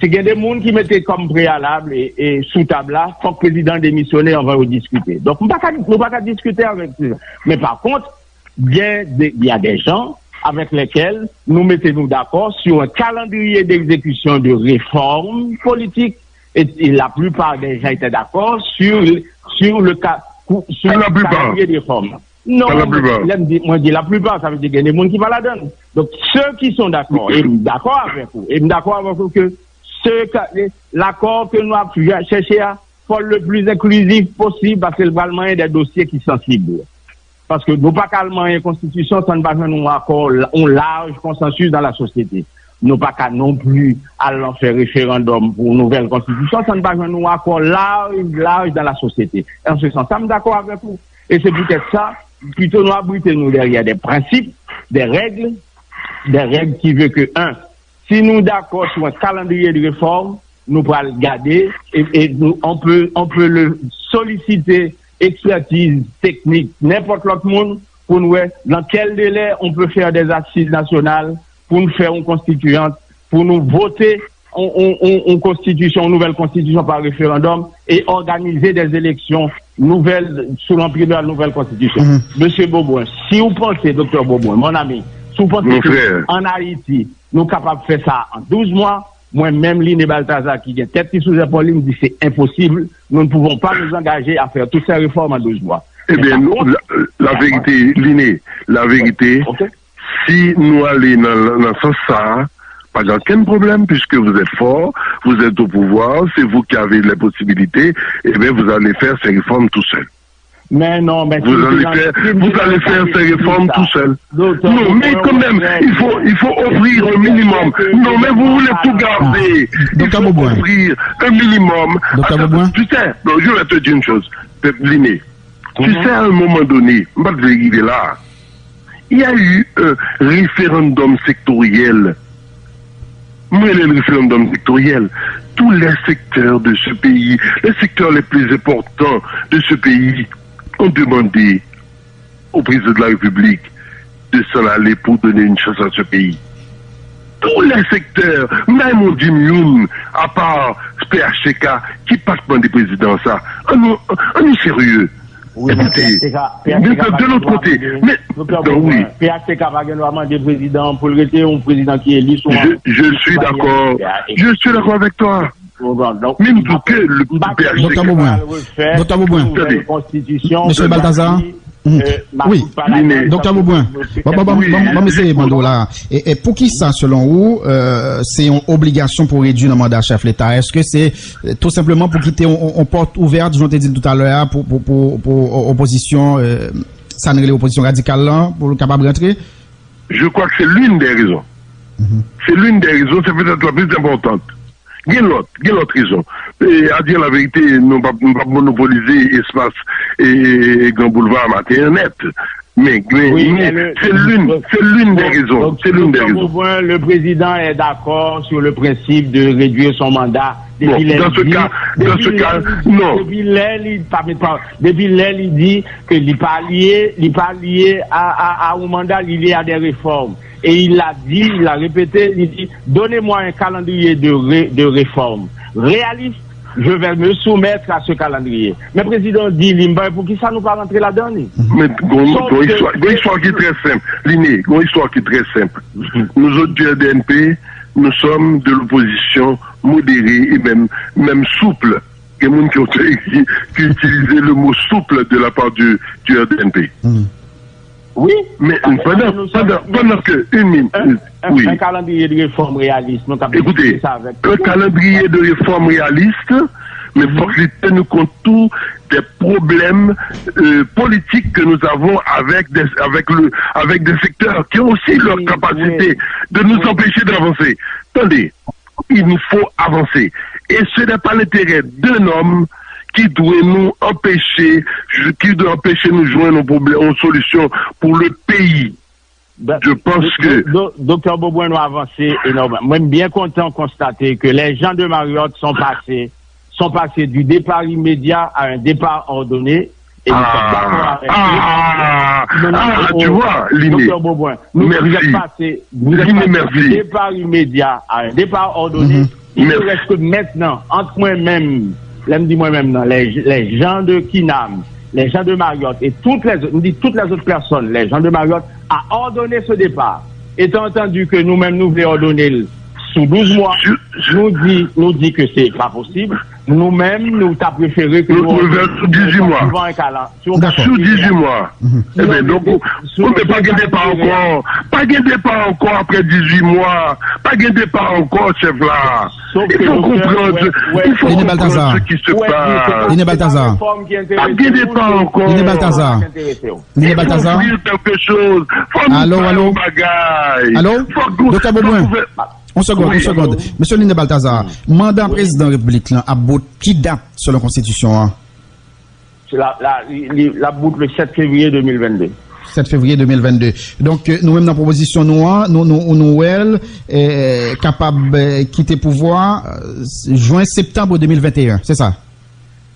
Si gen de moun ki mete kòm preyalab e, e sou tab la, fòk prezidan demisyone anvan yo diskite. Donk, m pa ka, nou pa ka diskite avèk prezidan. Men pa kont, gen de, il y a des gens avec lesquels nous mettons nous d'accord sur un calendrier d'exécution de réformes politiques. Et, et la plupart des gens étaient d'accord sur, sur le ca- sur le calendrier de réformes. Non, lè m di, mwen di laplipa, sa vle di gen de moun ki pa ladann. Donk, ceux qui sont d'accord, e m dakò avèk ou, e m dakò avèk ou ke se ka- l'accord que nous avons cherché à fò le plus inclusif possible, paske l pral manyen de dosye ki sansib. Paske nou pa ka al manyen konstitisyon san n pa jwenn yon akò, yon laj konsansis dans la société. Nou pa ka non pli al fè referandòm pou yon nouvèl konstitisyon san n pa jwenn yon akò laj, laj dans la société. En ce sens, sa m dakò avèk ou. E se poutèt sa, pito nou abrite nou dèyè de prensip, de règ, de règ ki ve ke, un, si nou dakò sou yon kalandriye de refòm, nou pral gade, e, e nou, on peut, on peut le solliciter, ekspertiz teknik, nenpòt lòt moun, pou n wè dans quel délai on peut faire des assises nationales, pou n fè yon konstitiyant, pou nou vote yon, yon, yon, yon konstitisyon, yon nouvèl konstitisyon pa referandòm e òganize des élections nouvelles sous l'empire de la nouvelle constitution. Mesye Beaubrun, si w panse, Doktè Beaubrun, mon ami, si w panse ke an Ayiti, nou kapab fè sa an douz mwa, mwen menm, Liné Balthazar, ki gen tèt ki sou zèpòl li, m di se enposib, nous ne pouvons pas nous engager à faire toutes ces réformes en douze mois. Ebyen, la, la verite, Liné, la verite, si nou ale nan, nan sans sa a, pa gen okenn pwoblèm, puisque vous êtes fort, vous êtes au pouvoir, c'est vous qui avez les possibilités, eh bien, vous allez faire ces réformes tout seul. Men non, men si vous allez faire, vous allez faire ces réformes tout seul. Non, mais quand même, il faut, il faut offrir un minimum. Non, mais vous voulez tout garder. Il faut offrir un minimum. Docteur Beaubrun. Tu sais, non, je vais te dire une chose, Liné. Tu sais, à un moment donné, m pa t vle rive la. Il y a eu un référendum sectoriel. Mwen, le référendum sectoriel, tous les secteurs de ce pays, les secteurs les plus importants de ce pays, ont demandé au président de la République de s'en aller pour donner une chance à ce pays. Tous les secteurs, m pa menm di m youn, apa P H T K, ki pa t mande prezidan sa. An nou, an nou serye. Wi, men P H T K, P H T K pa gen dwa mande, Doktè Beaubrun, P H T K pa gen dwa mande prezidan pou l rete, yon prezidan ki eli sou, je, je suis d'accord. Je suis d'accord avec toi. Men m di ke le P H T K. Doktè Beaubrun. Doktè Beaubrun. Mesye Balthazar. Wi. Doktè Beaubrun, ban m eseye mande w la. E, e poukisa, selon ou, euh, se yon obligasyon pou redui nan manda chèf Leta? Èske se, euh, tou senpleman pou kite yon, yon, yon pòt ouvè, jan w te di l toutalè a, pou, pou, pou, pou o- opozisyon, euh, sa n rele opozisyon radikal lan, pou l kapab rantre? Je crois que c'est l'une des raisons. C'est l'une des raisons, c'est peut-être la plus importante. Gen lòt, gen lòt rezon. E, a dire la vérité, nou p ap, nou p ap monopolize espas e, e, e Gran Boulva maten an nèt. Men, men, men, c'est l'une, c'est l'une des raisons. C'est l'une des raisons. Doktè Beaubrun, le président est d'accord sur le principe de réduire son mandat. Bon, dans ce cas, dans ce cas, non. Depi lè li pa met pa, depi lè li di ke li pa lye, li pa lye a, a, a yon manda, li lye a des réformes. Et il l'a dit, il l'a répété, il dit, donnez-moi un calendrier de, ré- de réformes réaliste, Je vais me soumettre à ce calendrier. Men prezidan di li, m pa wè poukisa nou pa rantre ladan li. Men gon, gon istwa, gon istwa ki trè senp. Line, gon istwa ki trè senp. Nous autres du R D N P, nous sommes de l'opposition modérée et même, même souple. Gen moun ki, ki, ki itilize le mot souple de la part du, du R D N P. Wi, men pandan, pandan, pandan ke une minute, un, un, wi. Un calendrier de réforme réaliste, nou ka Écoutez, sa avec un calendrier de réforme réaliste, mais faut que nous compte tout des problèmes euh, politiques que nous avons avec des, avec le, avec des secteurs qui ont aussi leur capacité de nous empêcher d'avancer. Attendez, il nous faut avancer. Et ce n'est pas l'intérêt d'un homme qui doit nous empêcher, qui doit empêcher nous joindre un problème, une solution pour le pays. Je pense que Doktè Beaubrun, nou avanse enòmeman. Mwen, m byen kontan konstate que les gens de Marriott sont passés, sont passés du départ immédiat à un départ ordonné. Et nous sommes d'accord avec eux. Ah, ah, tu vois, Liné. Doktè Beaubrun, nou, vous êtes passé, vous êtes passé du départ immédiat à un départ ordonné. Il ne reste que maintenant, entre moi-même, lè m di mwen menm nan, les, les gens de Kinam, les gens de Marriott et toutes les autres, m di toutes les autres personnes, les gens de Marriott a ordonné ce départ. Étant entendu que nou menm nou vle òdone l sou douz mwa, nou di, nou di ke se pa posib. Nou menm nou ta prefere ke nou òdone sou dizuit mwa. Sou dizuit mwa. Eben, donk, ou, ou, men pa gen depa ankò. Pa gen depa ankò apre dizuit mwa. Pa gen depa ankò, chèf la. Il faut comprendre, il faut comprendre ce qui se passe. Line Baltazar. Pa gen depa ankò. Line Baltazar. Line Baltazar. Alo, alo. Alo? Doktè Beaubrun. Yon segonn, yon segonn. Mesye Line Baltazar, manda prezidan repiblik lan ap bout ki dat selon konstitisyon an? La, la, li, li, l ap bout le sept février deux mille vingt-deux. Sept février deux mille vingt-deux. Donk, euh, nou menm nan pwopozisyon nou an, nou, nou, nou wè l, euh, kapab, euh, kite pouvwa, euh, jen, septanm deux mille vingt et un, se sa?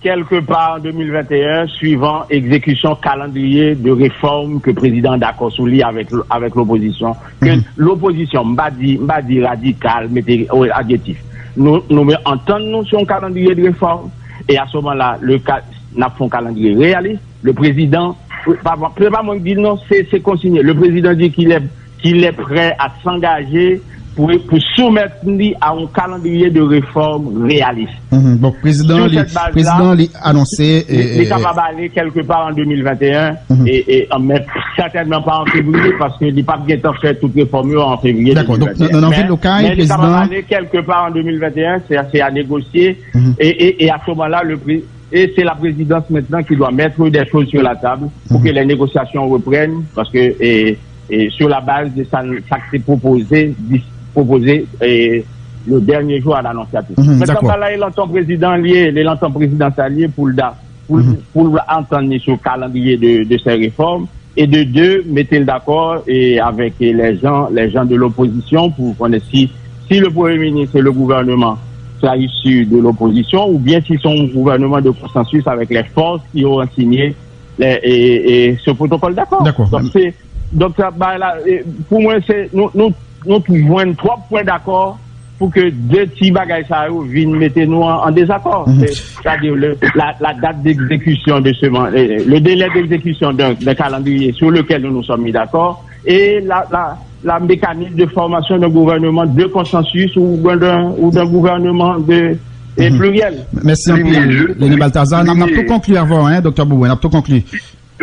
Quelque part en deux mille vingt et un, suivant exécution calendrier de réforme que président d'accord sous lui avec, avec l'opposition, que l'opposition, m pa di, m pa di radikal, mete adjektif. Nou, nou antann nou sur un calendrier de réforme, et à ce moment-là, le, n ap fè yon calendrier réaliste. Le président, pa, pa, se pa mwen ki di l non, se, se konsinye. Le président dit qu'il est, qu'il est prêt à s'engager pour, pour soumettre li à un calendrier de réforme réaliste. Mhm. Bon, prezidan li, prezidan li anonse, li, li kapab ale quelque part en deux mille vingt et un, et, et, men certainement pas en février, parce que li p ap gentan fè tout réforme yo en février deux mille vingt et un. Dakò, donk, nan, nan vil Okay, men li kapab ale quelque part en deux mille vingt et un, c'est, c'est à négocier, et, et, et à ce moment-là, le pré-, et c'est la présidence maintenant qui doit mettre des choses sur la table pour que les négociations reprennent, parce que, et, et sur la base de ça, ça qui est proposé, dis-, proposé, et le dernier jour à l'annonciatif. Maintenant, dakò. Sa la, e lantan prezidan li ye, e lantan prezidan sa li ye pou l da, pou, pou l antann li sou kalandriye de, de ces réformes. Et de deux, mete l dakò e avèk les gens, les gens de l'opposition pour konnen si, si le Premier ministre et le gouvernement sont issus de l'opposition ou bien si c'est un gouvernement de consensus avec les forces qui auront signé les, et, et ce protocole d'accord. Dakò. Donk, se, donk, sa, bagay la, e, pou mwen, se, nou, nou, nou jwenn twòp pwen dakò pou ke de ti bagay sa yo vin mete nou an, an dezakò. Mhm. Se, c'est-à-dire le, la, la date d'exécution de ce man-, euh, le délai d'exécution d'un, d'un calendrier sur lequel nous nous sommes mis d'accord et la, la, la mécanique de formation d'un gouvernement de consensus ou d'un, d'un, ou d'un gouvernement de, euh, pluriel. Mèsi anpil, Leni Baltazar. N ap, n ap tou konkli avè w, hein, Doktè Beaubrun, n ap tou konkli.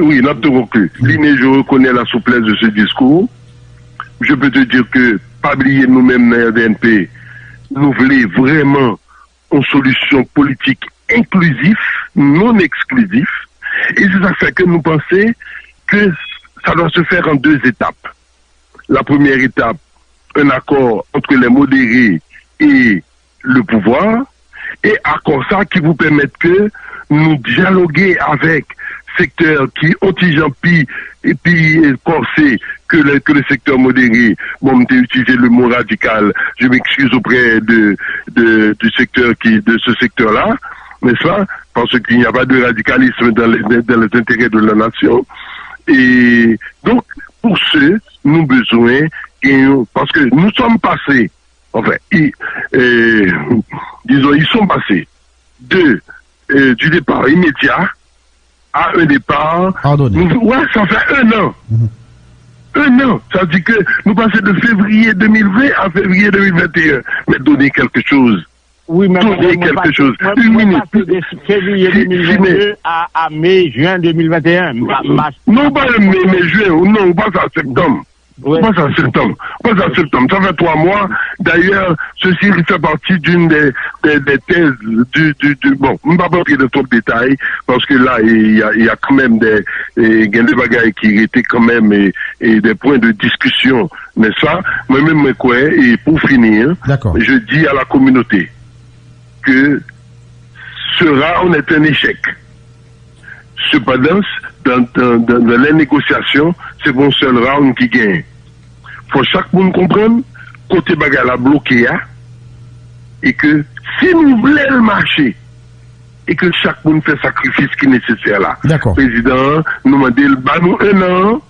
Oui, n ap tou konkli. Line, je reconnais la souplesse de ce discours. Je peux te dire que, pa bliye, nou menm nan R D N P, nou vle vrèman yon solisyon politik enklizif, non eksklizif. E se sa k fè ke nou panse ke ça doit se faire en deux étapes. La première étape, un accord entre les modérés et le pouvoir, e akò sa ki pou pèmèt ke nou dyaloge avèk sektè ki on ti jan pi, pi kòse ke le, ke le secteur modéré. Bon, m te itilize le mot radical, je m'excuse auprès de, de, du secteur qui, de ce secteur-là, n'est-ce pas? Parce qu'il n'y a pas de radicalisme dans les, dans les intérêts de la nation. Et donc, pour ce, nou bezwen genyen, paske nou sòm pase, enfin, i, euh, disons, ils sont passés de, euh, du départ immédiat à un départ. Ordonné. Nous, ouais, ça fait un an. Mhm. Un an. Ça dit que nous passons de février deux mille vingt à février deux mille vingt et un. Mais donnez quelque chose. Wi, men mwen, mwen pase, mwen, mwen pase de fevriye de mil vennde a, a me, jen de mil venteyen. Ma, mas. Non, pas me, mais juin. Non, pas ça, septembre. Pas ça, septembre. Pas ça, septembre. Ça fait trois mois. D'ailleurs, ceci fait partie d'une des, des, des thèses du, du, du, bon, je ne vais pas rentrer dans trop de détails, parce que là, il y a, il y a quand même des, et, il y a des bagages qui étaient quand même, et, et des points de discussion, n'est-ce pas? Moi, même, moi, quoi, et pour finir, je dis à la communauté que ce round est un échec. Sepandan, dan, dan, dan, dan lè negosyasyon, se pa yon sèl round ki genyen. Fò chak moun konprann kote bagay la bloke a, e ke si nou vle l mache, e ke chak moun fè sakrifis ki nesesè la. Prezidan an, nou mande l ba nou en an,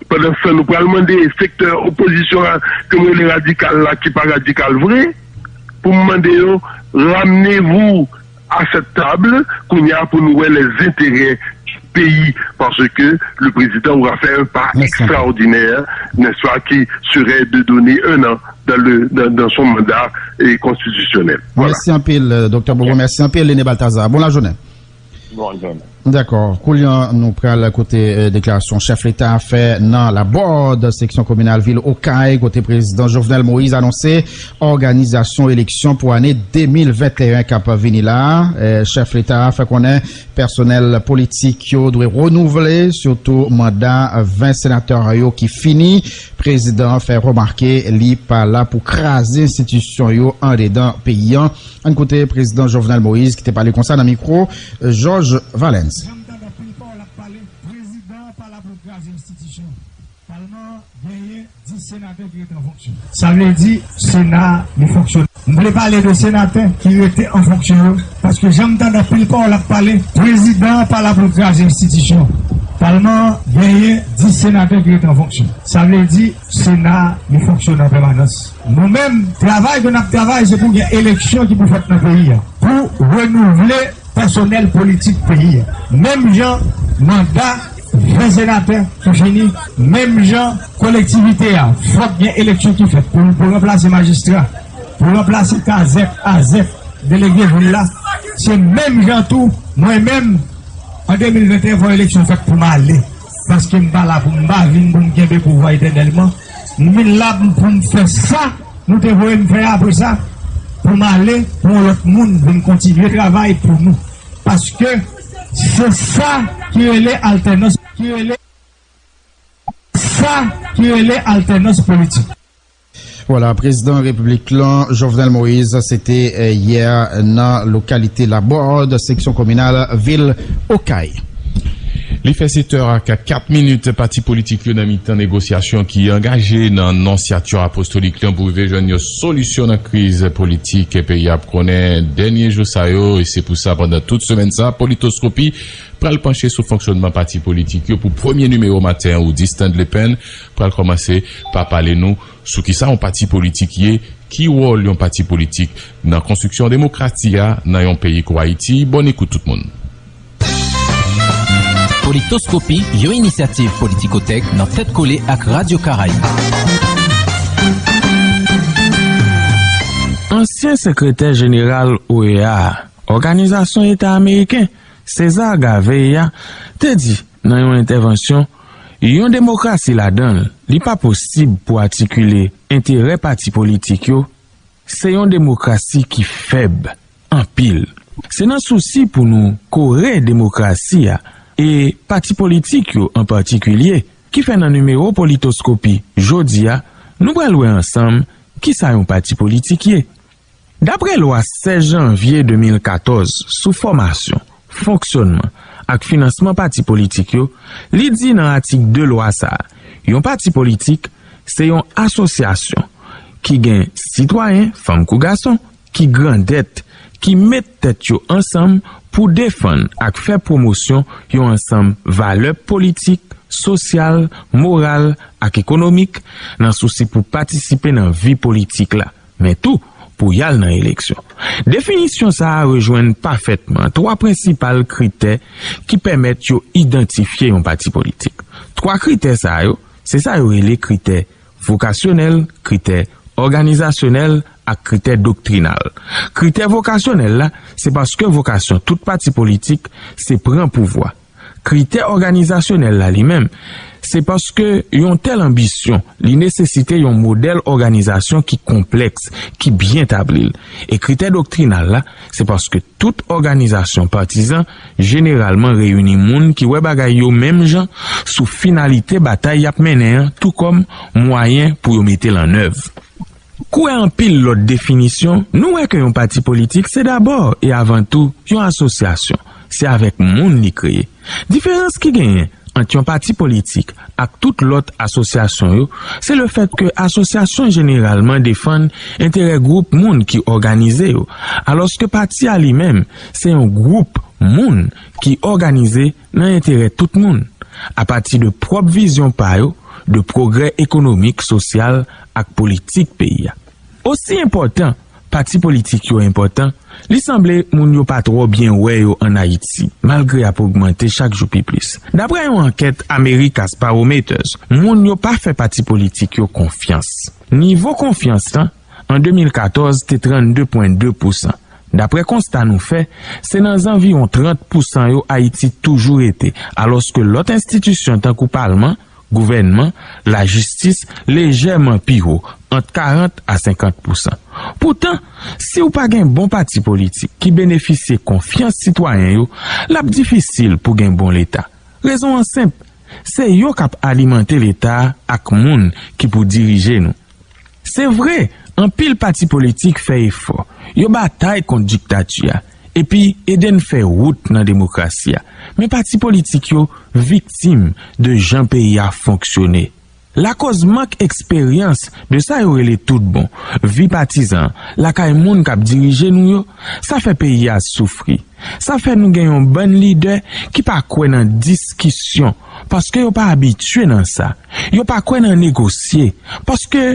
pandan se tan, nou pral mande sektè opozisyon an, ke m rele radikal la, ki pa radikal vre, pou m mande yo, ramenez-vous à cette table, kounye a pou nou wè les intérêts du pays, parce que le président aura fait un pas extraordinaire, n'est-ce pas, qui serait de donner un an dans le, dans, dans son mandat, eh, constitutionnel. Voilà. Mèsi anpil, euh, Doktè Bobo. Mèsi anpil, Lene Baltazar. Bon lajounen. Bon, John. Dakò. Kounye a, nou pral koute, eh, deklarasyon chèf leta a fè nan Labòd, seksyon kominal vil Okay, kote prezidan Jovenel Moïse anonse òganizasyon eleksyon pou ane de mil venteyen k ap vini la a. Eh, chèf leta a fè konnen pèsonèl politik yo dwe renouvle, sitou manda ven senatè yo ki fini. Prezidan an fè remake li pa la pou kraze enstitisyon yo andedan peyi an. Ann koute prezidan Jovenel Moïse ki te pale konsa nan mikwo, eh, Georges Valens. Jan m tande anpil pawòl ap pale, prezidan an pa la pou l kraze enstitisyon. Palman an genyen dis senatè ki rete an fonksyon. Sa vle di, Sena a, li fonksyone. M vle pale de senatè ki rete an fonksyon yo, paske jan m tande anpil pawòl ap pale, prezidan an pa la pou l kraze enstitisyon. Palman an genyen dis senatè ki rete an fonksyon. Sa vle di, Sena a, li fonksyone an pèmanans. Nou menm, travay ke n ap travay, se pou gen eleksyon ki pou fèt nan peyi a, pou renouvle pèsonèl politik peyi a. Menm jan manda ven senatè ki fini, menm jan kolektivite a, fòk gen eleksyon ki fèt pou, pou ranplase majistra, pou ranplase kazèk, azèk, delege vil la. Se menm jan tou, mwen menm, an de mil venteyen, fò eleksyon fèt pou m ale. Paske m pa la pou m pa vin pou m kenbe pouvwa etènèlman. M vin la pou m fè sa nou te voye m fè apre sa, pou m ale, pou yon lòt moun vin kontinye travay pou nou. Paske se sa ki rele altènans, ki rele, sa ki rele altènans politik. Vwala, prezidan repiblik lan, Jovenel Moïse, se te, eh, yè nan lokalite Labòd, seksyon kominal vil Okay. Li fè sèt è ak kat minit, pati politik yo nan mitan negosyasyon ki angaje nan non siyati apostolik lan pou rive jwenn yon solisyon nan kriz politik peyi a ap konnen dènye jou sa yo, e se pou sa pandan tout semèn sa, Politoskopi pral panche sou fonksyònman pati politik yo pou premye nimewo maten an. Oudistan Dlepen pral kòmanse pa pale nou sou kisa yon pati politik ye, ki wòl yon pati politik nan konstriksyon demokrasi a nan yon peyi kou Ayiti. Bòn ekout tout moun. Politoskopi, yon inisyativ Politikotèk nan tèt kole ak Radyo Karayib. Ansyen sekretè jeneral O E A a, Òganizasyon Eta Ameriken, César Gaviria, te di nan yon entèvansyon, yon demokrasi ladan l, li pa posib pou atikile enterè pati politik yo, se yon demokrasi ki fèb anpil. Se nan sousi pou nou kore demokrasi a e pati politik yo an patikilye ki fè nan nimewo Politoskopi jodi a, nou pral wè ansanm kisa yon pati politik ye. Daprè lwa sèz janvye de mil katòz sou fòmasyon, fonksyònman ak finansman pati politik yo, li di nan atik de lwa sa a, yon pati politik se yon asosyasyon ki gen sitwayen, fanm kou gason, ki grandèt, ki met tèt yo ansanm pou defann ak fè pwomosyon yon ansanm valè politik, sosyal, moral ak ekonomik nan sousi pou patisipe nan vi politik la, men tou pou y al nan eleksyon. Definisyon sa a rejwenn pafètman twa prensipal kritè ki pèmèt yo idantifye yon pati politik. Twa kritè sa yo, se sa yo rele kritè vokasyonèl, kritè òganizasyonèl ak kritè doktrinal. Kritè vokasyonèl la, se paske vokasyon tout pati politik se pran pouvwa. Kritè òganizasyonèl la li menm, se paske yon tèl anbisyon, li nesesite yon modèl òganizasyon ki konplèks, ki byen tabli l. E kritè doktrinal la, se paske tout òganizasyon patizan jeneralman reyini moun ki wè bagay yo menm jan sou finalite batay y ap mennen an, tou kòm mwayen pou yo mete l an èv. Kwè anpil lòt definisyon, nou wè ke yon pati politik se dabò e avan tou yon asosyasyon. Se avèk moun li kreye. Diferans ki genyen ant yon pati politik ak tout lòt asosyasyon yo, se lefèt ke asosyasyon jeneralman defann enterè gwoup moun ki òganize yo, alòske pati a li menm se yon gwoup moun ki òganize nan enterè tout moun, apati de pwòp vizyon pa yo de pwogrè ekonomik, sosyal ak politik peyi a. Osi enpòtan pati politik yo enpòtan, li sanble moun yo pa twò byen wè yo ann Ayiti, malgre y ap ogmante chak jou pi plis. Daprè yon ankèt America's Barometers, moun yo pa fè pati politik yo konfyans. Nivo konfyans lan, an de mil katòz, te trannde pwen de pousan. Daprè konsta nou fè, se nan zanviwon trant pousan yo Ayiti toujou rete, alòske lòt enstitisyon tankou palman, gouvènman, lajistis lejèman pi wo, ant karant a senkant pousan. Poutan, si w pa gen bon pati politik ki benefisye konfyans sitwayen yo, l ap difisil pou gen bon Leta. Rezon an senp, se yo k ap alimante Leta a ak moun ki pou dirije nou. Se vre, anpil pati politik fè efò, yo batay kont diktati a, epi ede n fè wout nan demokrasi a. Men pati politik yo viktim de jan peyi a fonksyone. Lakòz mank eksperyans de sa yo rele tout bon vi patizan lakay moun k ap dirije nou yo, sa fè peyi a soufri. Sa fè nou gen yon bann lidè ki pa kwè nan diskisyon, paske yo pa abitye nan sa. Yo pa kwè nan negosye, paske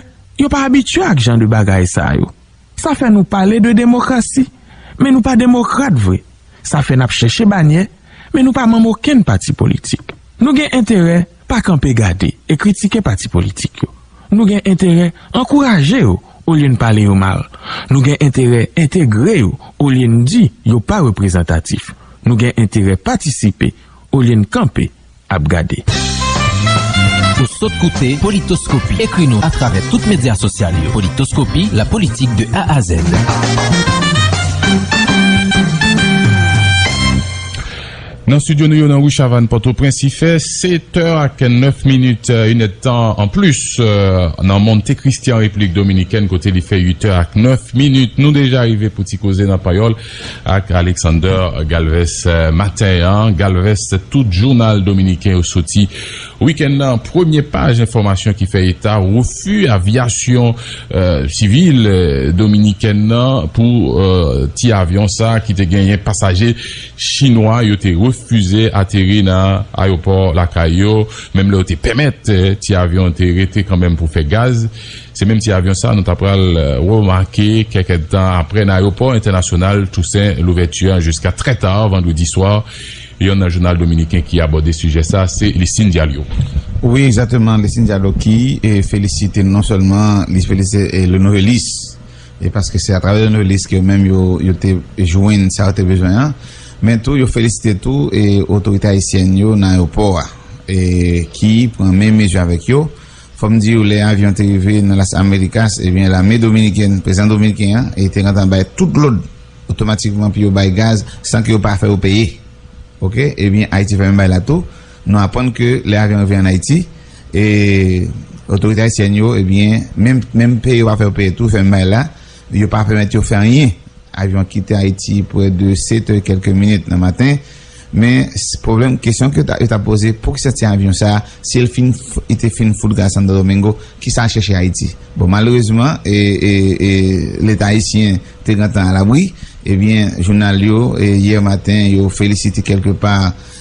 yo pa abitye ak jan de bagay sa yo. Sa fè nou pale de demokrasi, men nou pa demokrat vre. Sa fè n ap chèche banyè, men nou pa manm okenn pati politik. Nou gen enterè pa kanpe gade e kritike pati politik yo. Nou gen enterè ankouraje yo olye n pale yo mal. Nou gen enterè entegre yo olye n di yo pa reprezantatif. Nou gen enterè patisipe olye n kanpe ap gade. Ou sot koute Politoskopi. Ekri nou atravè tout medya sosyal yo. Politoskopi, la politique de A à Z. Nan estidyo nou yo nan ri Chavannes, Pòtoprens, li fè sèt è ak nèf minit, euh, inèdtan an plis, euh, nan Monte Cristi an Repiblik Dominikèn, kote li fè uit è ak nèf minit. Nou deja rive pou ti koze nan panyòl ak Alexander Galvez, euh, maten an. Galvez, tout jounal dominiken yo soti wikenn nan. Premye paj enfòmasyon ki fè eta refi avyasyon, euh, sivil, euh, dominikèn nan pou, euh, ti avyon sa ki te genyen pasaje chinwa yo te refize ateri nan ayewopò lakay yo, menm lè yo te pèmèt, eh, ti avyon te rete kanmenm pou fè gaz. Se menm ti avyon sa nou ta pral, eh, remake kèk èdtan aprè nan ayewopò entènasyonal Toussaint Louverture jiska trè ta vandredi swa. Yonn nan jounal dominiken ki abòde sijè sa, se Listin Diallo. Wi, egzakteman, Listin Diallo ki, eh, felisite non sèlman, li felisite, eh, le Nouvelliste, e paske se atravè Nouvelliste ke yo menm yo, yo te jwenn sa yo te bezwen an. Men tou, yo felisite tou, e, otorite ayisyèn yo nan ayewopò a, e, ki pran menm mezi avèk yo. Fò m di w, lè avyon te rive nan Las Americas, ebyen, lame dominikèn, prezidan dominiken an, e te gentan bay tout lòd otomatikman pou yo bay gaz san ke yo pa fè yo peye. Oke, ebyen, Ayiti fè menm bagay la tou. Nou aprann ke lè avyon rive ann Ayiti, e otorite ayisyèn yo, ebyen, menm, menm peye yo pa fè yo peye tou, fè menm bagay la, yo pa pèmèt yo fè anyen. Avyon kite Ayiti prè de sèt è kèlke minit nan maten. Men, s-, pwoblèm, kesyon ke ta, yo ta poze, poukisa ti avyon sa, si l fin f-, li te fin fout gaz Santo Domingo, kisa l chèche Ayiti? Bon, malerezman, e, e, e, Leta ayisyen te gentan alabri. Ebyen, jounal yo, e, yè maten, yo felisite kèlkepa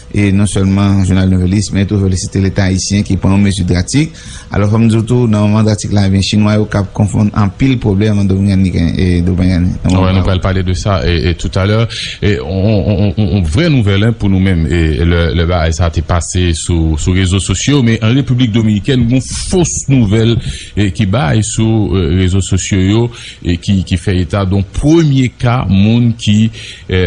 E non sèlman jounal Nouvèlis, men tou felisite Leta ayisyen ki pran yon mezi drastik. Alò, fò m di w tou, nan moman drastik la, ebyen, Chinwa yo k ap konfonn anpil pwoblèm an Dominikani, e Dominikani. Nan moman nou pral pale de sa e, e toutalè. E on, on, on, on vrè nouvèl, en, pou nou menm. E lè, lè bagay sa te pase sou, sou rezo sosyo, men an Repiblik Dominikèn, gon fos nouvèl e ki bay sou e, rezo sosyo yo e ki, ki fè eta don premye ka moun ki e,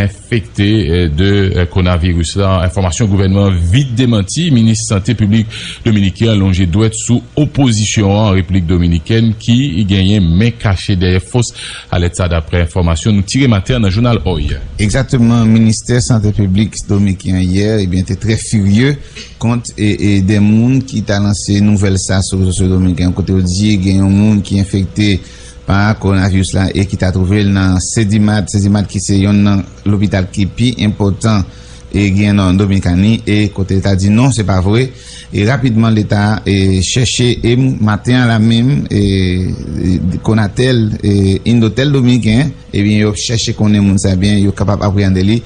enfekte e, de e, konaviris la. Enfòmasyon gouvènman vit demanti. Minis sante piblik dominiken an lonje dwèt sou opozisyon an Repiblik Dominikèn ki genyen men kache dèyè fos alèt sa, daprè enfòmasyon nou tire maten an nan jounal Oy. Egzakteman, ministè sante piblik dominiken an yè, ebyen, te trè firye kont e, e de moun ki ta lanse nouvèl sa sou rezo sosyo dominiken, kote yo di gen yon moun ki enfekte pa kowonaviris la e ki ta twouve l nan Sedimat, Sedimat ki se yonn nan lopital ki pi enpòtan e gen nan Dominikani, e kote l ta di non, se pa vre. E rapidman, Leta e chèche, e maten an la menm, e, e Conatel e Indotel Dominiken, ebyen, yo chèche konnen moun sa byen, yo kapab apre de li.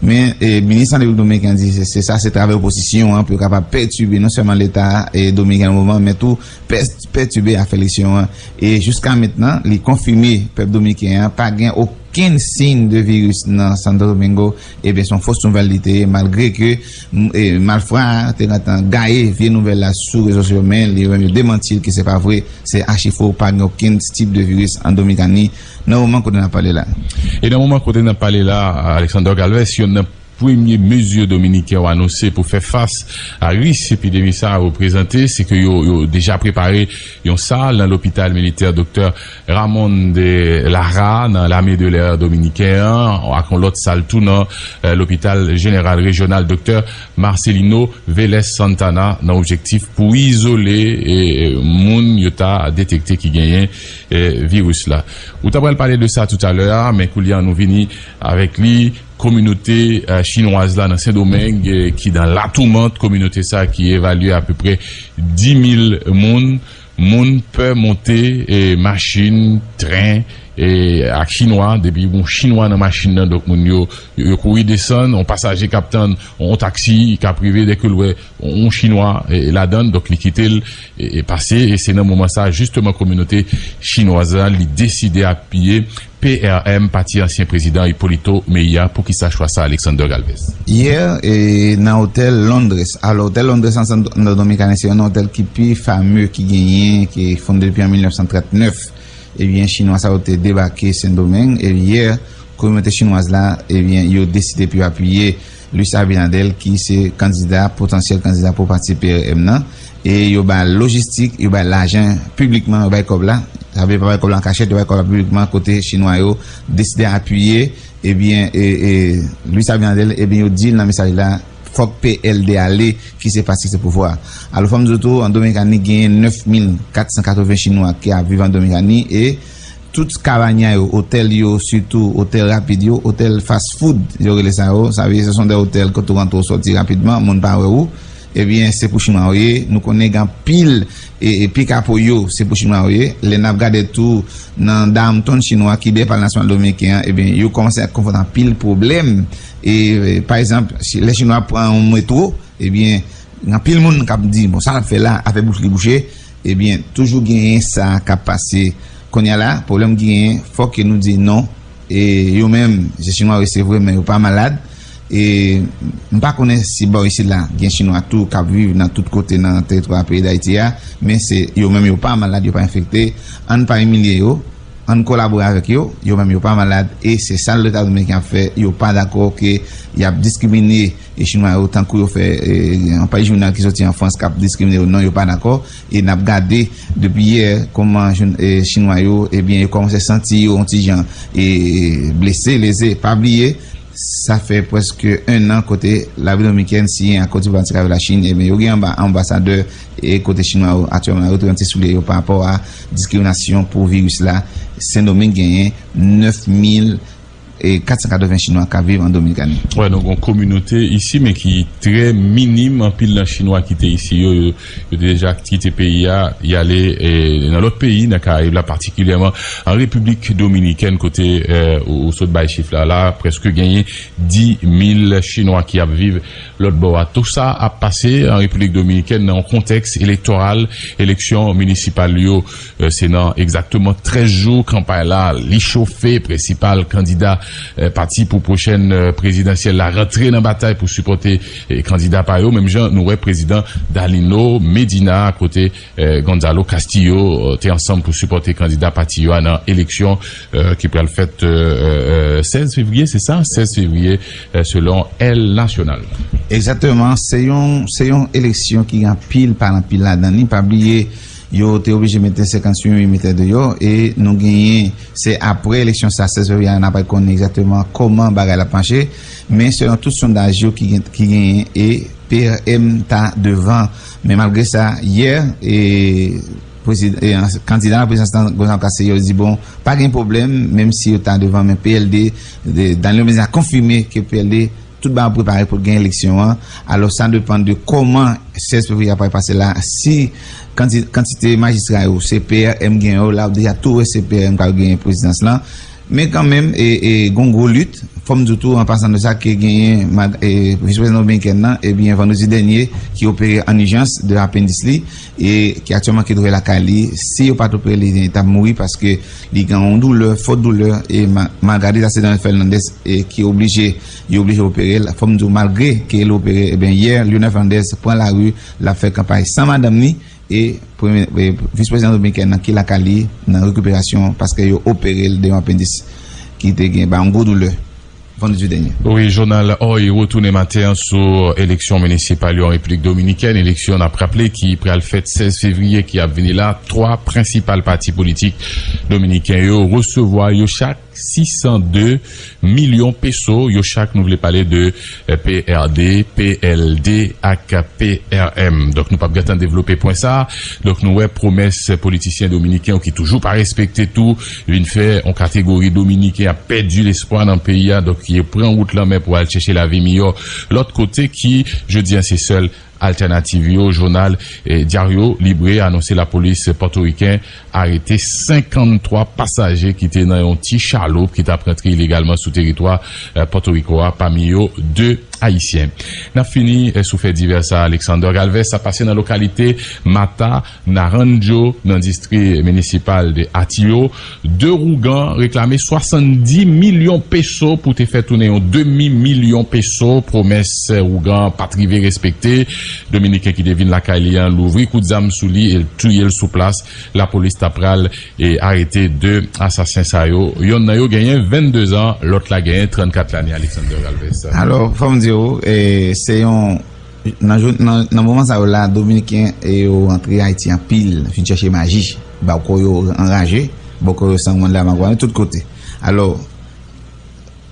Men e, minis an Repiblik Dominiken di se, se sa, se travay opozisyon an pou yo kapab pètibe non sèlman Leta e Dominiken nan moman, men tou pè- pètibe afè eleksyon an. E jiska mentnan, li konfime pèp dominiken an pa gen okenn siy de viris nan Santo Domingo. Ebyen, se yon fos nouvèl li te ye, malgre ke m- e, malfra a te gentan gaye vye nouvèl la sou rezo sosyo, men li menm yo demanti l ke se pa vre, se achi fo, pa gen okenn tip de viris an Dominikani nan moman kote n ap pale la. E nan moman kote n ap pale la, Alexander Galvez, yonn nan premye mezi dominiken yo anonse pou fè fas a risk epidemi sa a reprezante, se ke yo, yo deja prepare yon sal nan lopital militè Doktè Ramon de Lara nan Lame de Lè dominiken an, ak yon lòt sal tou nan e, lopital jeneral rejyonal Doktè Marcelino Vélez Santana, nan objektif pou izole e, e, moun yo ta detekte ki genyen e, viris la. Ou ta pral pale de sa toutalè a, men koulye a nou vini avèk li. Kominote e, chinwaz la nan Sendomeng e, ki nan latoumant, kominote sa ki evalye apeprè dis mil moun. Moun pè monte e, machin, tren e, ak chinwa. Depi yon chinwa nan machin nan, donk moun yo, yo, yo kouri desann. Yon pasaje k ap tann yon taksi k ap rive, dèke l wè yon chinwa e, ladan l, donk li kite l e, e, pase. E se nan moman sa, jisteman, kominote chinwaz la, li deside apiye P R M, pati ansyen prezidan Hipólito Mejía. Poukisa chwa sa, Alexander Galvez? Yè, e, nan otèl Londres. Alò, otèl Londres an Santo Dominicana, se yon otèl ki pi fame ki genyen, ki fonde depi an mil nèf san trant nèf. Ebyen, chinwa sa yo te debake Sendomeng, e yè, kominote chinwaz la, ebyen, yo deside pou yo apiye Luis Abinader, ki se kandida, potansyèl kandida pou pati P R M nan, e yo ba l lojistik, yo ba l lajan piblikman, yo bay kòb la. Sa vle pa bay kòb la an kachèt, yo bay kòb la piblikman, kote chinwa yo deside apiye, ebyen, e, e, Luis Abinader, ebyen, yo di l nan mesaj la, fòk P L D ale, ki se pati ki se pouvwa. Alò, fò m di w tou, an Dominikani, genyen nèf mil kat san katreven chinwa ki ap viv an Dominikani, e tout kabanya yo, otèl yo, sitou otèl rapid yo, otèl fast food, yo rele sa yo. Sa vle di, se son de otèl kote w rantre, w sòti rapidman, moun pa wè ou. Ebyen, se pou chinwa yo ye. Nou konnen gen anpil, e, e pikapo yo, se pou chinwa yo ye. Lè n ap gade tou nan Downtown chinwa ki dèyè Palè Nasyonal Dominiken an, ebyen, yo kòmanse ap konfwonte anpil pwoblèm. E, e, pa egzanp, si, lè chinwa pran yon metwo, ebyen, gen anpil moun k ap di, bon, sa l ap fè la, afè bouch li bouche. Ebyen, toujou genyen sa k ap pase. Kounye a la, pwoblèm ki genyen, fòk ke nou di non. E yo menm, se chinwa yo, se vre, men yo pa malad. E m pa konnen si bò isit la, gen chinwa tou k ap viv nan tout kote nan teritwa peyi Dayiti a, men se yo menm, yo pa malad, yo pa enfekte. Ann pa imilye yo, ann kolabore avèk yo, yo menm yo pa malad, e se sa Leta dominiken ap fè. Yo pa dakò ke y ap diskrimine e chinwa yo, tankou yo fè, e, anpil jounal ki soti an Frans k ap diskrimine yo. Non, yo pa dakò. E n ap gade depi yè kòman joun- e, chinwa yo, ebyen, yo kòmanse santi yo yon ti jan e blese, leze. Pa bliye, sa fè prèske en an kote Larepiblik Dominikèn siyen akò diplomatik avèk Lachin, ebyen, yo gen anba anbasadè e kote chinwa yo aktyèlman yo te yon ti soulye yo pa rapò a diskriminasyon pou viris la. Sendomeng genyen nèf mil e kat san katreven Chinwa k ap viv an Dominikani. Wè, nou gen yon kominote isi, men ki trè minim. Anpil nan Chinwa ki te isi yo, yo, yo te deja kite peyi a, y ale, e, nan lòt peyi, nan Karayib la, patikilyèman an Repiblik Dominikèn, kote, e, ou, ou sot bay chif la, la, prèske genyen dis mil Chinwa ki ap viv lòt bò a. Tou sa ap pase an Repiblik Dominikèn nan yon kontèks elektoral, eleksyon minisipal yo, e, se nan egzakteman trèz jou kanpay la, li chofe, prensipal kandida, e, pati pou pwochèn, e, prezidansyèl la rantre nan batay pou sipòte, e, kandida pa yo, menm jan nou wè prezidan Danilo Medina, kote, e, Gonzalo Castillo, e, te ansanm pou sipòte kandida pati yo a nan eleksyon, e, ki pral fèt, e, e, e, sèz fevriye, se sa? Sèz fevriye, e, selon El Nacional. Egzakteman, se yon, se yon eleksyon ki gen anpil pale anpil ladan li. Pa bliye, yo te oblije mete senkanntuit militè deyò, e nou genyen, se apre eleksyon sa, sèz fevriye a, n ap konnen egzakteman kòman bagay la ap mache, men selon tout sondaj yo ki gen, ki genyen, e P R M ta devan. Men malgre sa, yè, e, prezid-, e, ans-, kandida nan prezidans lan, Gonzalo Castillo, di, bon, pa gen pwoblèm, menm si yo ta devan, men P L D, de, Danilo Medina konfime ke P L D, tout bagay ap prepare pou l gen eleksyon an. Alò, sa depann de kòman sèz fevriye a pral pase la. Si kanti-, kantite majistra yo, se P R M genyen yo, la, w deja tou wè se P R M k ap genyen prezidans lan. Men kanmenm, e, e, gon gwo lit. Fò m di w tou, an pasan de sa, ke genyen mag-, e, vis prezidan dominikèn nan, ebyen, vandredi dènye, ki opere an ijans de apendis li, e ki aktyèlman ki twouve lakay li. Si yo pa t opere li, li t ap mouri paske li gen yon doulè, fò doulè, e ma-, Margarita Cedeño Fernández, e ki oblije, yo oblije opere l. Fò m di w, malgre ke l opere, ebyen, yè, Leonel Fernández pran lari, l ap fè kanpay san madanm ni, e premye, e vis prezidan dominikèn nan ki lakay li nan rekiperasyon paske yo opere l de yon apendis ki te gen ba yon gwo doulè vandredi dènye. Wi, jounal Hoy retounen maten an sou eleksyon minisipal yo an Repiblik Dominikèn. Eleksyon, n ap raple, ki pral fèt sèz fevriye ki ap vini la. Twa prensipal pati politik dominiken yo resevwa yo chak sis san de milyon peso. Yo chak, nou vle pale de, eh, P R D, P L D ak P R M. Donk, nou p ap gentan devlope pwen sa a. Donk, nou wè pwomès politisyen dominiken yo ki toujou pa respekte tou vin fè yon kategori dominiken ap pèdi lespwa nan peyi a. Donk, yo pran wout lanmè pou al chèche lavi miyò lòt kote ki, jodi a, se sèl altènativ yo. Jounal, eh, Diario Libre anonse lapolis pòtoriken arete senkanntwa pasaje ki te nan yon ti chaloup ki t ap rantre ilegalman sou teritwa, eh, Pòtoriko a, pami yo de Ayisyen. N ap fini, eh, sou fè divè sa, Alexander Galvez, sa pase nan lokalite Mata Naranjo, nan distri minisipal de Atillo. De ougan reklame swasanndis milyon peso pou te fè tounen yon demi milyon peso. Pwomès ougan pa t rive respekte. Dominiken ki te vin lakay li an louvri kout zam sou li e l touye l sou plas. Lapolis ta pral, e, arete de asasen sa yo. Yonn nan yo genyen vennde zan, lòt la genyen trannkat lane, Alexander Galvez. Alò, fò m di w, e, se yon Nan jou, nan, nan moman sa yo la, Dominiken, e, yo rantre Ayiti anpil, vin chèche maji. Bòkò yo anraje, bòkò yo sanwon la magway tout kote. Alò,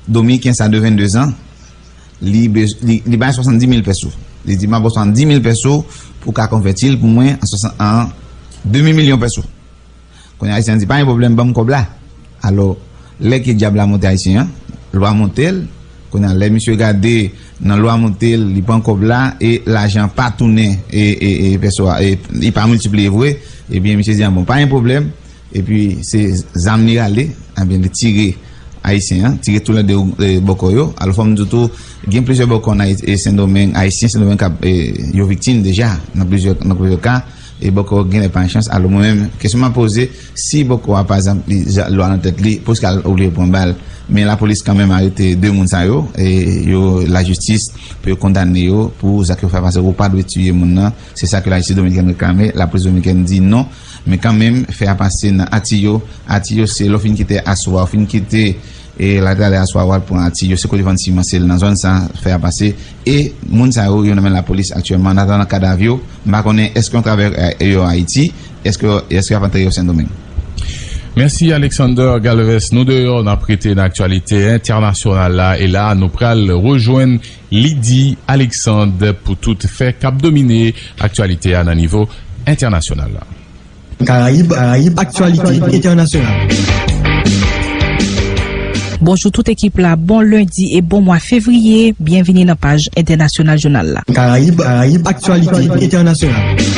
Dominiken sa de vennde zan, li bez-, li, li bay swasanndis mil peso. Li di, "M ap ba w swasanndis mil peso pou w ka konvèti l pou mwen an swasann, an demi milyon peso." Kounye a, Ayisyen an di, "Pa gen pwoblèm, ban m kòb la." Alò, lè ke dyab la monte Ayisyen an, lwa monte l. Kounye a, lè misye gade nan lwa monte l, li pran kòb la, e lajan pa tounen, e, e, e, pèso a, e, li pa miltipliye vre, ebyen, misye di, "A bon, pa gen pwoblèm." Epi, se zam li rale, ebyen, li tire Ayisyen an, tire tou lè de, e, bòkò yo. Alò, fò m di w tou, gen plizyè bòkò nan Ayiti, e, Sendomeng, Ayisyen Sendomeng k ap, e, yo viktim deja, nan plizyè, nan plizyè ka. E bòkò genlè pa gen chans. Alò, mwen menm, kesyon m ap poze, si bòkò a, pa egzanp, li, lwa nan tèt li, pouki l oblije pran bal? Men lapolis kanmenm arete de moun sa yo, e yo, lajistis, pou yo kondane yo pou zak yo fè, paske ou pa dwe tiye moun nan. Se sa ke lajistis dominikèn reklame. Lapolis dominikèn di non. Men kanmenm, fè a pase nan Atillo. Atillo, se lè w fin kite aswa, w fin kite e latalè aswa w al pran Atillo, se kote vann siman, se nan zòn sa fè a pase. E moun sa yo, yo nan men lapolis aktyèlman, an atandan kadav yo, m pa konnen èske yo travè, e, yo Ayiti, èske, èske y ap antere yo Sendomeng. Mèsi, Alexander Galvez. Nou deyò, n ap rete nan aktyalite entènasyonal la. E la, nou pral rejwenn Lydie Alexandre pou tout fè k ap domine aktyalite a nan nivo entènasyonal la. Karayib, Karayib, aktyalite entènasyonal. Bonjou tout ekip la, bon lendi e bon mwa fevriye. Byenvini nan paj entènasyonal jounal la. Karayib, Karayib, aktyalite entènasyonal.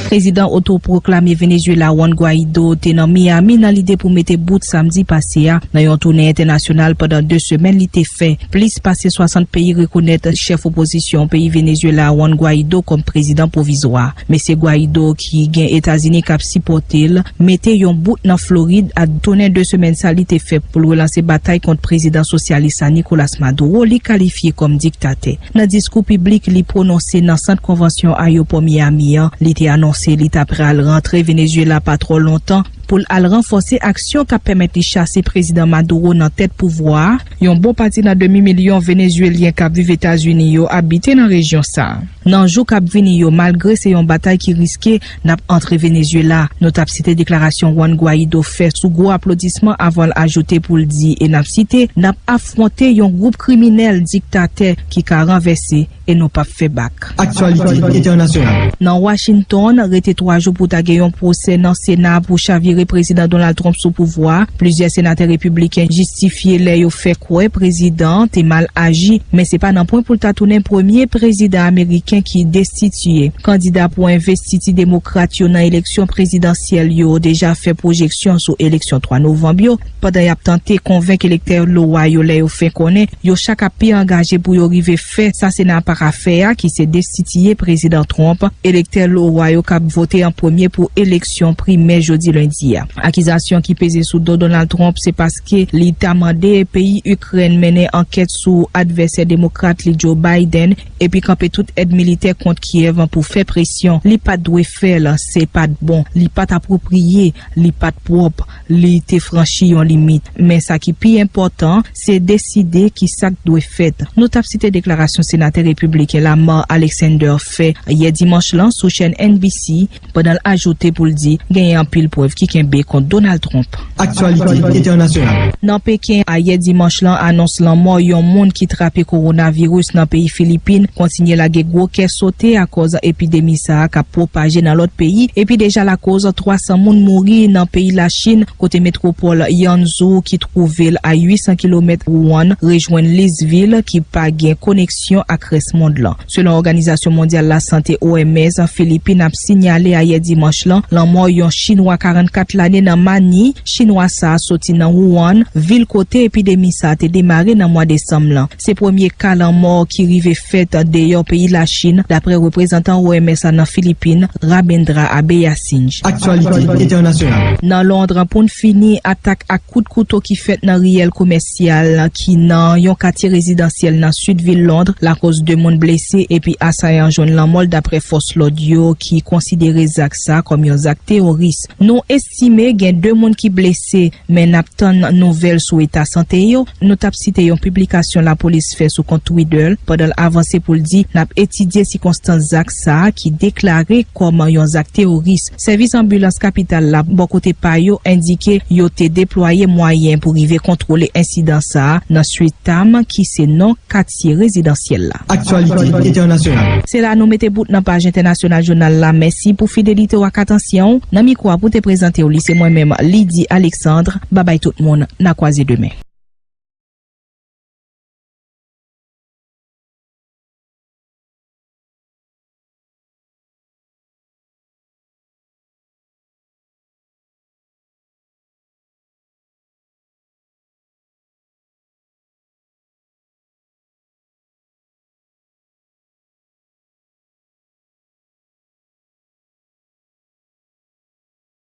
Prezidan otopwoklame Venezuela Juan Guaido te nan Miami nan lide pou mete bout samdi pase a nan yon toune entènasyonal pandan de semèn li te fè. Plis pase swasant peyi rekonèt chèf opozisyon peyi Venezuela Juan Guaido kòm prezidan pwovizwa. Mesye Guaido, ki gen Etazini k ap sipòte l, mete yon bout nan Florid ak tounen de semèn sa li te fè pou l relanse batay kont prezidan sosyalis la Nicolas Maduro, li kalifye kòm diktatè. Nan diskou piblik li pwononse nan sant konvansyon ayewopò Miami an, li te anonse li ta pral rantre Venezuela pa twò lontan pou l al ranfòse aksyon k ap pèmèt li chase prezidan Maduro nan tèt pouvwa a. Yon bon pati nan demi milyon Venezuelyen k ap viv Etazini yo abite nan rejyon sa a. Nan jou k ap vini yo, malgre se yon batay ki riske, n ap antre Venezuela. Nou t ap site deklarasyon Juan Guaido fè sou gwo aplodisman avan l ajoute pou l di, e n ap site, n ap afwonte yon gwoup kriminèl diktatè ki ka ranvèse e nou p ap fè bak. Aktyalite entènasyonal. Nan Washington, rete twa jou pou ta gen yon pwosè nan Sena pou chavire Prezidan Donald Trump sou pouvwa a. Plizyè senatè repibliken jistifye lè yo fè kwè prezidan an te mal aji, men se pa nan pwen pou l ta tounen premye prezidan ameriken ki destitiye. Kandida pou envestiti demokrat yo nan eleksyon prezidansyèl yo deja fè pwojeksyon sou eleksyon twa novanm yo, pandan y ap tante konvenk elektè Lowa yo lè yo fè konnen yo chak ap pi angaje pou yo rive fè sa Sena a pa ka fè a, ki se destitiye Prezidan Trump. Elektè Lowa yo k ap vote an premye pou eleksyon primè jodi lendi a. Akizasyon ki peze sou do Donald Trump se paske li ta mande peyi Ikrèn mennen ankèt sou advèsè demokrat li Joe Biden epi kanpe tout èd militè kont Kyèv pou fè presyon. Li pa t dwe fè l, se pa t bon, li pa t apwopriye, li pa t pwòp, li te franchi yon limit. Men sa ki pi enpòtan, se deside ki sa k dwe fèt. Nou t ap site deklarasyon senatè repibliken Lamar Alexander fè yè dimanch lan sou chèn N B C, pandan l ajoute pou l di genyen anpil prèv ki kenbe kont Donald Trump. Aktyalite entènasyonal. Nan Peken, ayè dimanch lan, anons lanmò yon moun ki trape kowonaviris nan peyi Filipin kontinye lage gwo kè sote akòz epidemi sa a k ap pwopaje nan lòt peyi, epi deja lakoz twa san moun mouri nan peyi Lachin, kote metwopòl Yanzhou, ki twouve l a uit san kilomèt Wuhan, rejwenn lis vil ki pa gen koneksyon ak rès mond lan. Selon Òganizasyon Mondyal Lasante, O M S, Filipin ap sinyale ayè dimanch lan lanmò yon Chinwa karannkat lane nan Mani. Chinwa sa a soti nan Wuhan, vil kote epidemi sa a te demare nan mwa desanm lan. Se premye ka lanmò ki rive fèt deyò peyi Lachin, dapre reprezantan O M S la nan Filipin, Rabindra Abeyasinj. Aktyalite entènasyonal. Nan Lond, pou n fini, atak ak kout kouto ki fèt nan riyèl komèsyal ki nan yon katye rezidansyèl nan sid vil Lond lakoz de moun blese epi asayan jwenn lanmò l, dapre fòs lòd yo ki konsidere zak sa a kòm yon zak teworis. Nou estime gen de moun ki blese, men n ap tann nouvèl sou eta sante yo. Nou t ap site yon piblikasyon lapolis fè sou kont Twitter l pandan l avanse pou l di n ap etidye sikonstans zak sa a ki deklare kòm yon zak teworis. Sèvis anbilans kapital la, bò kote pa yo, endike yo te deplwaye mwayen pou rive kontwole ensidan sa a nan Street Tam, ki se non katye rezidansyèl la. Aktyalite entènasyonal. Se la nou mete bout nan paj entènasyonal jounal la. Mèsi pou fidelite w ak atansyon w. Nan mikwo a pou te prezante w li, se mwen menm, Lydie Alexandre. Babay tout moun, n a kwaze demen.